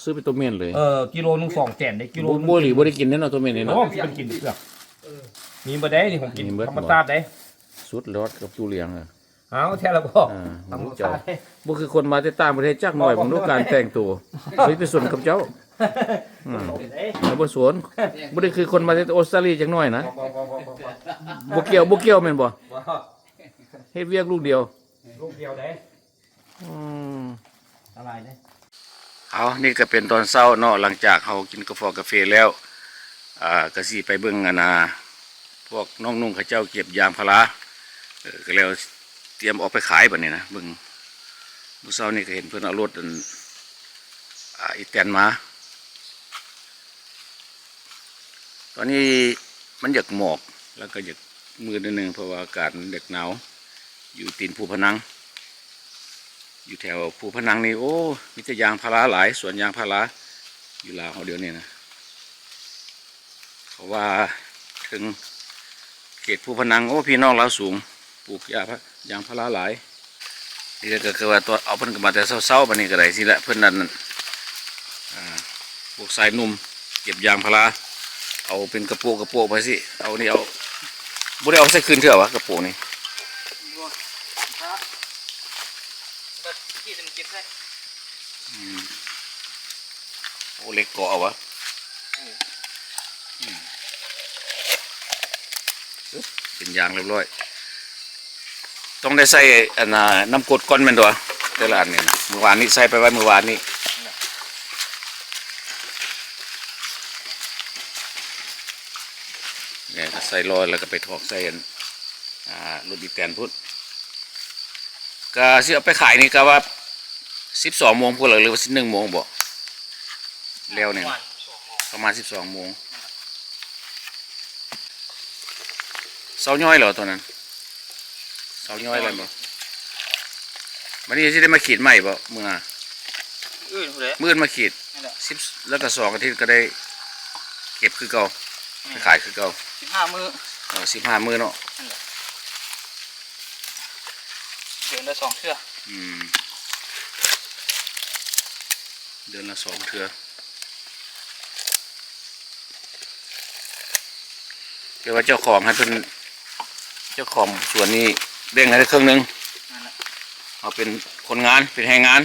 ຊື້ເປັນໂຕເໝັ້ນເລີຍ ເອີ ກິໂລໜຶ່ງສອງແສນເດ້ ກິໂລ ບໍ່ ບໍ່ຫຼີ ບໍ່ໄດ້ກິນເດ້ເນາະ ໂຕເໝັ້ນນີ້ເນາະ ໂອ້ ມັນຊິເປັນກິນເປືອກ ມີບໍ່ໄດ້ນີ້ ຂອງກິນທຳມະຊາດເດ້ ສຸດຍອດກັບຕູ້ລຽງ ເອົາແທ້ລະບໍ່ ອ່າ ທຳມະຊາດ ບໍ່ຄືຄົນມາແຕ່ຕ່າງປະເທດຈັກໜ້ອຍ ບໍ່ ເບິ່ງດູການແຕ່ງໂຕ ໄປໄປສົນກັບເຈົ້າ ອືມ ບໍ່ສົນ ບໍ່ໄດ້ຄືຄົນມາແຕ່ອົດສະຕາລີຈັກໜ້ອຍນະ ບໍ່ ບໍ່ ບໍ່ ບໍ່ ບໍ່ ບໍ່ກ່ຽວ ບໍ່ກ່ຽວແມ່ນບໍ່ ບໍ່ ເຮັດວຽກລູກດຽວ ລູກດຽວເດ້ ອືມ ອັນຕະລາຍເດ້ ເອົາ ນີ້ກໍເປັນຕອນເຊົ້າເນາະ ຫຼັງຈາກເຮົາກິນກາຟອກາເຟແລ້ວ ອ່າ ກໍຊິໄປເບິ່ງ ອັນນ່າ ພວກນ້ອງນຸ່ງເຂົາເຈົ້າເກັບຢາງພາລາ ເອີ ກໍແລ້ວຕຽມອອກໄປຂາຍບັດນີ້ນະ ເບິ່ງ ມື້ເຊົ້ານີ້ກໍເຫັນເພິ່ນເອົາລົດ ອັນ ອ່າ ອີແຕນມາ ຕອນນີ້ມັນຢາກໝອກ ແລ້ວກໍຢາກມືດໜ້ອຍໜຶ່ງ ເພາະວ່າອາກາດມັນຢາກໜາວ ຢູ່ຕີນພູພະນັງ ຢູ່ແຖວພູພະນັງນີ້ ໂອ້ ມີແຕ່ຢາງພາລາຫຼາຍ ສວນຢາງພາລາ ຢູ່ລາວເຮົາດຽວນີ້ນະ ເຂົາວ່າເຖິງເຂດພູພະນັງ ໂອ້ ພີ່ນ້ອງລາວສູງ ປູກຢາ ຢາງພາລາຫຼາຍ ນີ້ກໍຄືວ່າຕອນເອົາເພິ່ນກໍມາແຕ່ເຊົ້າໆ ບັດນີ້ກໍໄດ້ຊີ້ແຫຼະ ເພິ່ນນັ້ນ ອ່າ ພວກຊາຍໜຸ່ມເກັບຢາງພາລາ ເອົາເປັນກະໂປະກະໂປະໄປຊີ້ ເອົານີ້ເອົາ ບໍ່ໄດ້ເອົາໃສ່ຄືນເທື່ອຫວາ ກະໂປະນີ້ ບໍ່ ຖ້າ ອືມ ໂອ້ ເຫຼັກເກາະເອົາວະ ອືມ ອຶບ ເປັນຢາງຮຽບຮ້ອຍ. ຕ້ອງໄດ້ໃສ່ອັນນ່າ ນ້ຳກົດກ່ອນແມ່ນຕົວະ ແຕ່ລະອັນນີ້ນະ. ມື້ວານນີ້ໃສ່ໄປໄວ້ມື້ວານນີ້ ແລ້ວກໍໃສ່ລໍ້ ແລ້ວກໍໄປຖອກໃສ່ອັນ ອ່າ ລົດອີແຕນພຸ້ນ. ກະຊິເອົາໄປຂາຍນີ້ກະວ່າສິບສອງໂມງພຸ້ນລະ ຫຼືວ່າສິບເອັດໂມງບໍ? ແລ້ວນີ້ ປະມານສິບສອງໂມງ ປະມານສິບສອງໂມງ. ເຊົາຍ້ອຍແລ້ວຕອນນັ້ນ ເຊົາຍ້ອຍແລ້ວບໍ? ບັດນີ້ຊິໄດ້ມາຂີດໃໝ່ບໍມື້ໜ້າ? ມື້ອື່ນພຸ້ນແຫຼະ ມື້ອື່ນມາຂີດ ນັ້ນແຫຼະ ສິບ ແລ້ວກໍສອງອາທິດກໍໄດ້ເກັບຄືເກົ່າ ແມ່ນ ໄປຂາຍຄືເກົ່າ ສິບຫ້າມື້ ເອີ ສິບຫ້າມື້ເນາະ ນັ້ນແຫຼະ ເດືອນລະສອງເທື່ອ ອືມ ເດືອນລະສອງເທື່ອ. ແຕ່ວ່າເຈົ້າຂອງໃຫ້ເພິ່ນ ເຈົ້າຂອງສວນນີ້ແບ່ງໃຫ້ເຄິ່ງໜຶ່ງ ນັ້ນແຫຼະ ເອົາເປັນຄົນງານ ເປັນແຮງງານ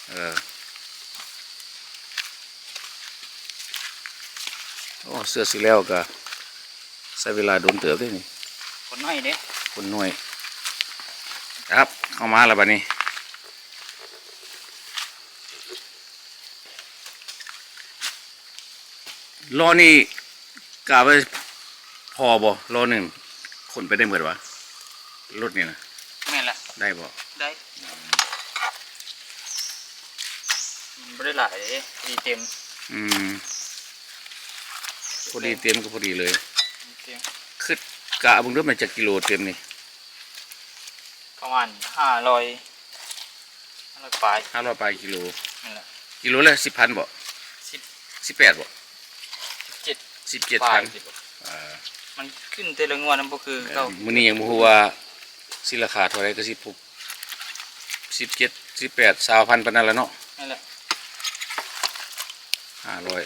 ເອີ ໂອ້ ເສື້ອຊິແລ້ວກະໃຊ້ເວລາດົນເຕີບເດ້ນີ້ ຄົນໜ້ອຍເດ້ ຄົນໜ້ອຍ ຄັບ ເຂົ້າມາແລ້ວບັດນີ້. ລໍ້ນີ້ກະໄວ້ພໍບໍ່? ລໍ້ໜຶ່ງຂົນໄປໄດ້ໝົດຫວາ? ລົດນີ້ນະ ແມ່ນລະ ໄດ້ບໍ່? ໄດ້ ອືມ ມັນບໍ່ໄດ້ຫຼາຍເດ້ ພໍດີເຕັມ ອືມ ພໍດີເຕັມກໍພໍດີເລີຍ ພໍດີເຕັມ ຄຶດກະເບິ່ງດູ ແມ່ນຈັກກິໂລເຕັມນີ້? ປະມານຫ້າຮ້ອຍ ຫ້າຮ້ອຍປາຍ ຫ້າຮ້ອຍປາຍກິໂລ ນັ້ນແຫຼະ ກິໂລລະສິບພັນບໍ? ສິບ ສິບແປດບໍ? ສິບເຈັດ ສິບເຈັດພັນ ປາຍ ເອີ ມັນຂຶ້ນແຕ່ລະງວດ ມັນບໍ່ຄືເກົ່າ ມື້ນີ້ຍັງບໍ່ຮູ້ວ່າຊິລາຄາເທົ່າໃດ ກໍສິບຫົກ ສິບເຈັດ ສິບແປດ ຊາວພັນປານນັ້ນລະເນາະ ນັ້ນແຫຼະ ຫ້າຮ້ອຍ.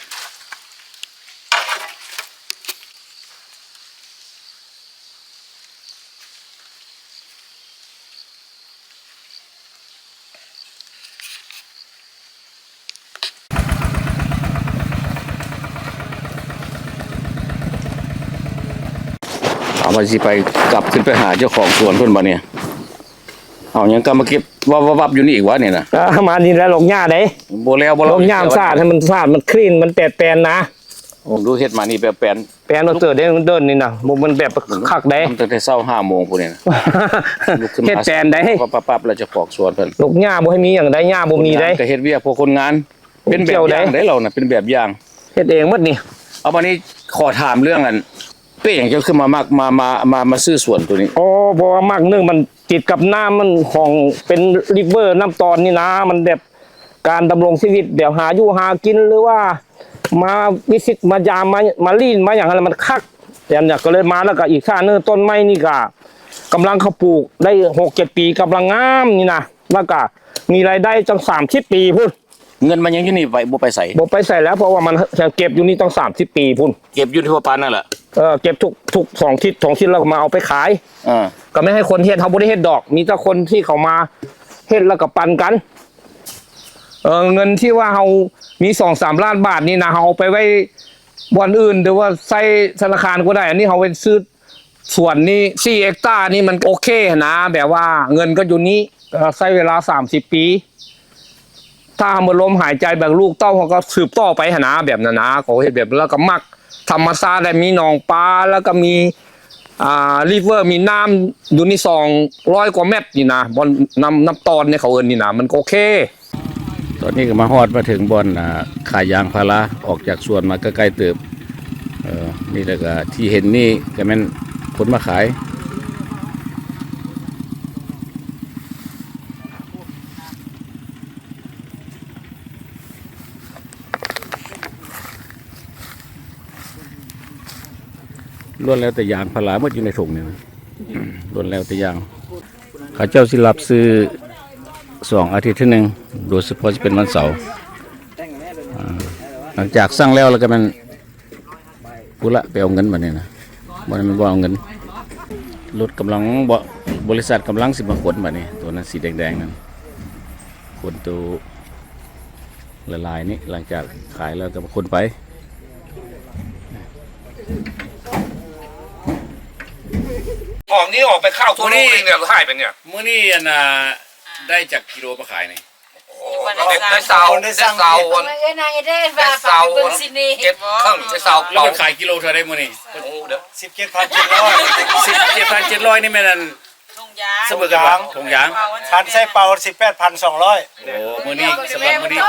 ເອົາ ວ່າຊິໄປ ກັບຂຶ້ນໄປຫາເຈົ້າຂອງສວນເພິ່ນບັດນີ້ ເອົາຫຍັງກັບມາເກັບ ວັບໆໆຢູ່ນີ້ອີກຫວານີ້ນະ? ເອີ ມານີ້ແຫຼະ ລົກຫຍ້າເດ້ ບໍ່ແລ້ວ ບໍ່ແລ້ວ ລົກຫຍ້າສາດໃຫ້ມັນສະອາດ ມັນຄລີນ ມັນແປດແປນນະ. ໂອ້ ດູເຮັດມານີ້ແບບແປນ ແປນເຕີເດ້ ເດີນນີ້ນະ ບໍ່ແມ່ນແບບຄັກໃດ໋ ຕັ້ງແຕ່ເຊົ້າຫ້າໂມງພຸ້ນນີ້ນະ ລຸກຂຶ້ນມາ ເຮັດແປນໃດ໋ ປັບໆໆ ແລ້ວຈະປອກສວນເພິ່ນ ລົກຫຍ້າບໍ່ໃຫ້ມີຫຍັງໃດ໋ ຫຍ້າບໍ່ມີໃດ໋ ເຮັດວຽກພວກຄົນງານ ເປັນແບບຢ່າງໃດ໋ ເຮົານະ ເປັນແບບຢ່າງ ເຮັດເອງໝົດນີ້. ເອົາ ບາດນີ້ຂໍຖາມເລື່ອງອັນ ເປັນຫຍັງເຈົ້າຄືມາມັກ ມາ ມາ ມາ ມາຊື້ສວນໂຕນີ້? ອໍ ເພາະວ່າມັກ ໜຶ່ງ ມັນຕິດກັບນ້ຳ ມັນຂອງເປັນລິບເວີນ້ຳຕອນນີ້ນະ ມັນແບບ ການດຳລົງຊີວິດແບບຫາຢູ່ຫາກິນ ຫຼືວ່າມາວິຊິດມາຢາມ ມາ ມາຫຼິ້ນມາຫຍັງຫັ້ນ ມັນຄັກ ແຕ່ອັນນີ້ກໍເລີຍມາ ແລ້ວກໍອີກຊາດໜຶ່ງ ຕົ້ນໄມ້ນີ້ກໍກຳລັງເຂົາປູກໄດ້ຫົກເຈັດປີ ກຳລັງງາມນີ້ນະ ແລ້ວກໍມີລາຍໄດ້ຈັ່ງສາມສິບປີພຸ້ນ. ເງິນມັນຍັງຢູ່ນີ້ ໄປ ບໍ່ໄປໃສ ບໍ່ໄປໃສແລ້ວ ເພາະວ່າມັນຍັງເກັບຢູ່ນີ້ຕັ້ງສາມສິບປີພຸ້ນ ເກັບຢູ່ທີ່ວ່າປານນັ້ນແຫຼະ ເອີ ເກັບທຸກ ທຸກສອງທິດ ສອງທິດ ແລ້ວກໍມາເອົາໄປຂາຍ ເອີ ກໍແມ່ນໃຫ້ຄົນເຮັດ ເຮົາບໍ່ໄດ້ເຮັດດອກ ມີແຕ່ຄົນທີ່ເຂົາມາເຮັດ ແລ້ວກໍປັນກັນ ເອີ ເງິນທີ່ວ່າເຮົາມີສອງສາມລ້ານບາດນີ້ນະ ເຮົາເອົາໄປໄວ້ບ່ອນອື່ນ ຫຼືວ່າໃຊ້ທະນາຄານກໍໄດ້ ອັນນີ້ເຮົາໄປຊື້ ສວນນີ້ສີ່ເຮັກຕານີ້ມັນໂອເຄຫັ້ນນະ ແບບວ່າເງິນກໍຢູ່ນີ້ ເອີ ໃຊ້ເວລາສາມສິບປີ ຖ້າເຮົາໝົດລົມຫາຍໃຈ ແບບລູກເຕົ້າເຮົາກໍສືບຕໍ່ໄປຫັ້ນນະ ແບບນັ້ນນະ ເຂົາເຮັດແບບ ແລ້ວກໍມັກທຳມະຊາດ ແລະ ມີໜອງປາ ແລ້ວກໍມີ ອ່າ ລິບເວີ ມີນ້ຳຢູ່ນີ້ສອງຮ້ອຍກວ່າແມັດນີ້ນະ ບ່ອນນ້ຳ ນ້ຳຕອນນີ້ເຂົາເອີ້ນນີ້ນະ ມັນກໍໂອເຄ. ຕອນນີ້ກໍມາຮອດມາເຖິງບ່ອນ ອ່າ ຂາຍຢາງພາລາ ອອກຈາກສວນມາກໍໃກ້ເຕີບ ເອີ ນີ້ແຫຼະ ກໍທີ່ເຫັນນີ້ກໍແມ່ນຄົນມາຂາຍ ລ້ວນແລ້ວແຕ່ຢາງພາລາໝົດຢູ່ໃນຖົງນີ້ນະ ລ້ວນແລ້ວແຕ່ຢາງ. ເຂົາເຈົ້າຊິຮັບຊື້ສອງອາທິດເທື່ອໜຶ່ງ ໂດຍສະເພາະຊິເປັນວັນເສົາ ອາ ຫຼັງຈາກສັ່ງແລ້ວ ແລ້ວກໍແມ່ນພຸ້ນລະໄປເອົາເງິນບັດນີ້ນະ ບໍ່ແມ່ນບໍ່ເອົາເງິນ ລົດກຳລັງ ບໍ ບໍລິສັດກຳລັງຊິມາຂົນບັດນີ້ ໂຕນັ້ນສີແດງໆນັ້ນ ຂົນໂຕ ລະລາຍນີ້ ຫຼັງຈາກຂາຍແລ້ວກໍຂົນໄປ. ອອກນີ້ອອກໄປຂ້າວທົ່ວໂລກເລີຍເນຍ ຫາຍໄປເນຍ. ມື້ນີ້ອັນນ່າ ໄດ້ຈັກກິໂລມາຂາຍນີ້? ໄດ້ ໄດ້ຊາວ ໄດ້ຊາວ ເອີຍ ນາງເອເດນວ່າ ໄດ້ຊາວ ເບິ່ງຊິນີ້ ເຈັດເຄິ່ງ ໄດ້ຊາວ ແລ້ວເພິ່ນຂາຍກິໂລເທົ່າໃດມື້ນີ້? ໂອ້ ເດີ ສິບເຈັດພັນເຈັດຮ້ອຍ ສິບເຈັດພັນເຈັດຮ້ອຍນີ້ແມ່ນອັນ ຖົງຢາງ ສະເໝີກັນບໍ່? ຖົງຢາງ ຄັນໃສ່ເປົາ ສິບແປດພັນສອງຮ້ອຍ. ໂອ້ ມື້ນີ້ ສຳລັບມື້ນີ້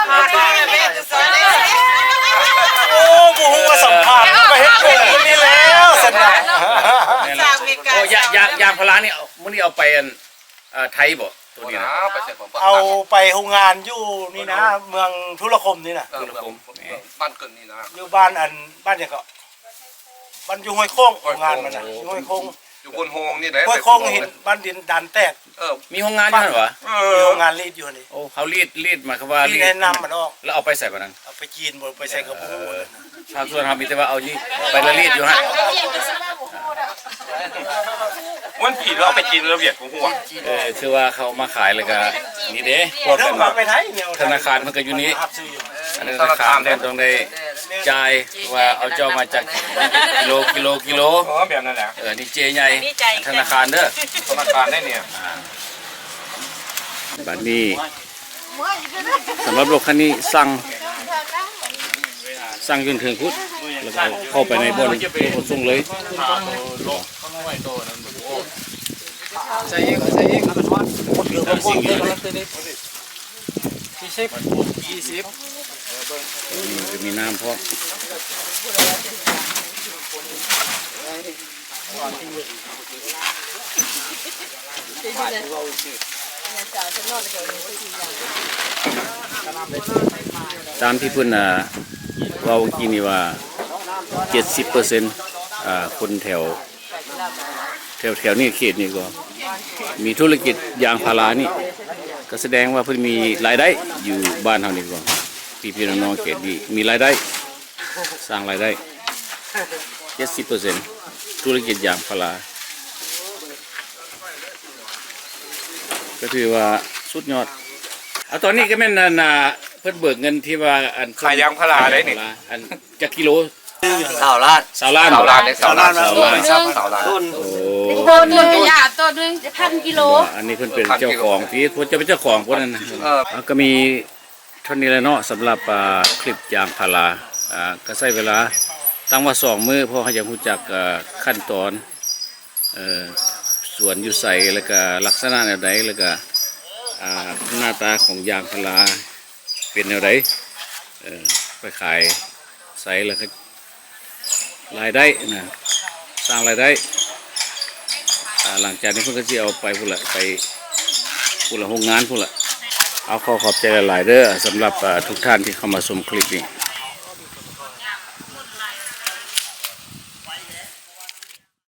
ໂອ້ ບໍ່ຮູ້ວ່າສຳຄັນ ໄປເຮັດໂກງມື້ນີ້ແລ້ວຊັ້ນນະ. ແມ່ນລະ ໂອ້ ຢາງ ຢາງ ຢາງພາລານີ້ ມື້ນີ້ເອົາໄປອັນ ເອີ ໄທບໍ່? ໂຕນີ້ນະ ເອົາໄປໂຮງງານຢູ່ນີ້ນະ ເມືອງທຸລະຄົມນີ້ນະ ເອີ ທຸລະຄົມ ເມືອງ ເມືອງ ບ້ານເກີດນີ້ນະ ຢູ່ບ້ານອັນ ບ້ານຫຍັງເກາະ ບ້ານຢູ່ຫ້ວຍໂຄ້ງ ໂຮງງານມັນນະ ໂອ້ ຢູ່ຫ້ວຍໂຄ້ງ ຢູ່ບົນໂຮງນີ້ແຫຼະ ຫ້ວຍໂຄ້ງ ບ້ານຫີນ ບ້ານດິນດານແຕກ ເອີ ມີໂຮງງານຢູ່ຫັ້ນຫວາ? ເອີ ມີໂຮງງານລີດຢູ່ຫັ້ນເດ. ໂອ້ ເຮົາລີດ ລີດໝາຍຄວາມວ່າລີດໃຫ້ນ້ຳມັນອອກ ແລ້ວເອົາໄປໃສບາດນັ້ນ? ເອົາໄປຈີນບໍ່ ໄປໃສກໍບໍ່ຮູ້. ເອີ ຊາວສວນເຮົາມີແຕ່ວ່າເອົານີ້ໄປລະລີດຢູ່ຫັ້ນ ມັນຜີແລ້ວເອົາໄປຈີນລະວຽດບໍ່ຮູ້. ເອີ ຄືວ່າເຂົາມາຂາຍແລ້ວກໍນີ້ເດ້ ພວກທະນາຄານເພິ່ນກໍຢູ່ນີ້ ທະນາຄານເພິ່ນຕ້ອງໄດ້ຈ່າຍວ່າເອົາເຈົ້າມາຈາກກິໂລ ກິໂລ ກິໂລ. ເອີ ແບບນັ້ນແຫຼະ ເອີ ນີ້ເຈ້ໃຫຍ່ ທະນາຄານເດີ ທະນາຄານໄດ້ນີ້. ບາດນີ້ ສຳລັບລົດຄັນນີ້ສັ່ງ ສັ່ງຈົນເຖິງພຸ້ນ ແລ້ວກໍເອົາເຂົ້າໄປໃນບ່ອນຂົນສົ່ງເລີຍ. ໃສ່ອີກ ໃສ່ອີກ ສີ່ສິບ ສີ່ສິບ ເອີ ເບິ່ງ ເອີ ມີນ້ຳພ້ອມ. ຕາມທີ່ເພິ່ນ ອ່າ ເວົ້າເມື່ອກີ້ນີ້ວ່າ ເຈັດສິບເປີເຊັນ ອ່າ ຄົນແຖວ ແຖວ ແຖວນີ້ ເຂດນີ້ກໍມີທຸລະກິດຢາງພາລານີ້ ກໍສະແດງວ່າເພິ່ນມີລາຍໄດ້ຢູ່ບ້ານເຮົານີ້ກໍ ພີ່ໆນ້ອງໆເຂດນີ້ມີລາຍໄດ້ ສ້າງລາຍໄດ້ ເຈັດສິບເປີເຊັນ ທຸລະກິດຢາງພາລາ ກໍຖືວ່າສຸດຍອດ. ເອົາ ຕອນນີ້ກໍແມ່ນອັນນ່າ ເພິ່ນເບີກເງິນທີ່ວ່າອັນ ຂາຍຢາງພາລາໄດ້ນີ້ ອັນຈັກກິໂລ? ຊາວລ້ານ ຊາວລ້ານ ຊາວລ້ານ ຊາວລ້ານ ຊາວລ້ານ ໂອ້ ຕົ້ນໜຶ່ງ ຕົ້ນໜຶ່ງ ຢາງ ຕົ້ນໜຶ່ງພັນກິໂລ. ອັນນີ້ເພິ່ນເປັນເຈົ້າຂອງ ທີ່ເພິ່ນຈະເປັນເຈົ້າຂອງພວກນັ້ນນະ. ເອີ ເອົາ ກໍມີ ເທົ່ານີ້ແຫຼະເນາະ ສຳລັບ ອ່າ ຄລິບຢາງພາລາ ອ່າ ກໍໃຊ້ເວລາຕັ້ງວ່າສອງມື້ ເພາະເຮົາຢາກຮູ້ຈັກ ອ່າ ຂັ້ນຕອນ ເອີ ສວນຢູ່ໃສ ແລ້ວກະລັກສະນະແນວໃດ ແລ້ວກະ ອ່າ ໜ້າຕາຂອງຢາງພາລາເປັນແນວໃດ ເອີ ໄປຂາຍໃສ ແລ້ວກໍ ລາຍໄດ້ນະ ສ້າງລາຍໄດ້. ອ່າ ຫຼັງຈາກນີ້ເພິ່ນກໍຊິເອົາໄປພຸ້ນລະ ໄປພຸ້ນລະ ໂຮງງານພຸ້ນລະ. ເອົາ ຂໍຂອບໃຈຫຼາຍໆເດີ ສຳລັບ ອ່າ ທຸກທ່ານທີ່ເຂົ້າມາຊົມຄລິບນີ້.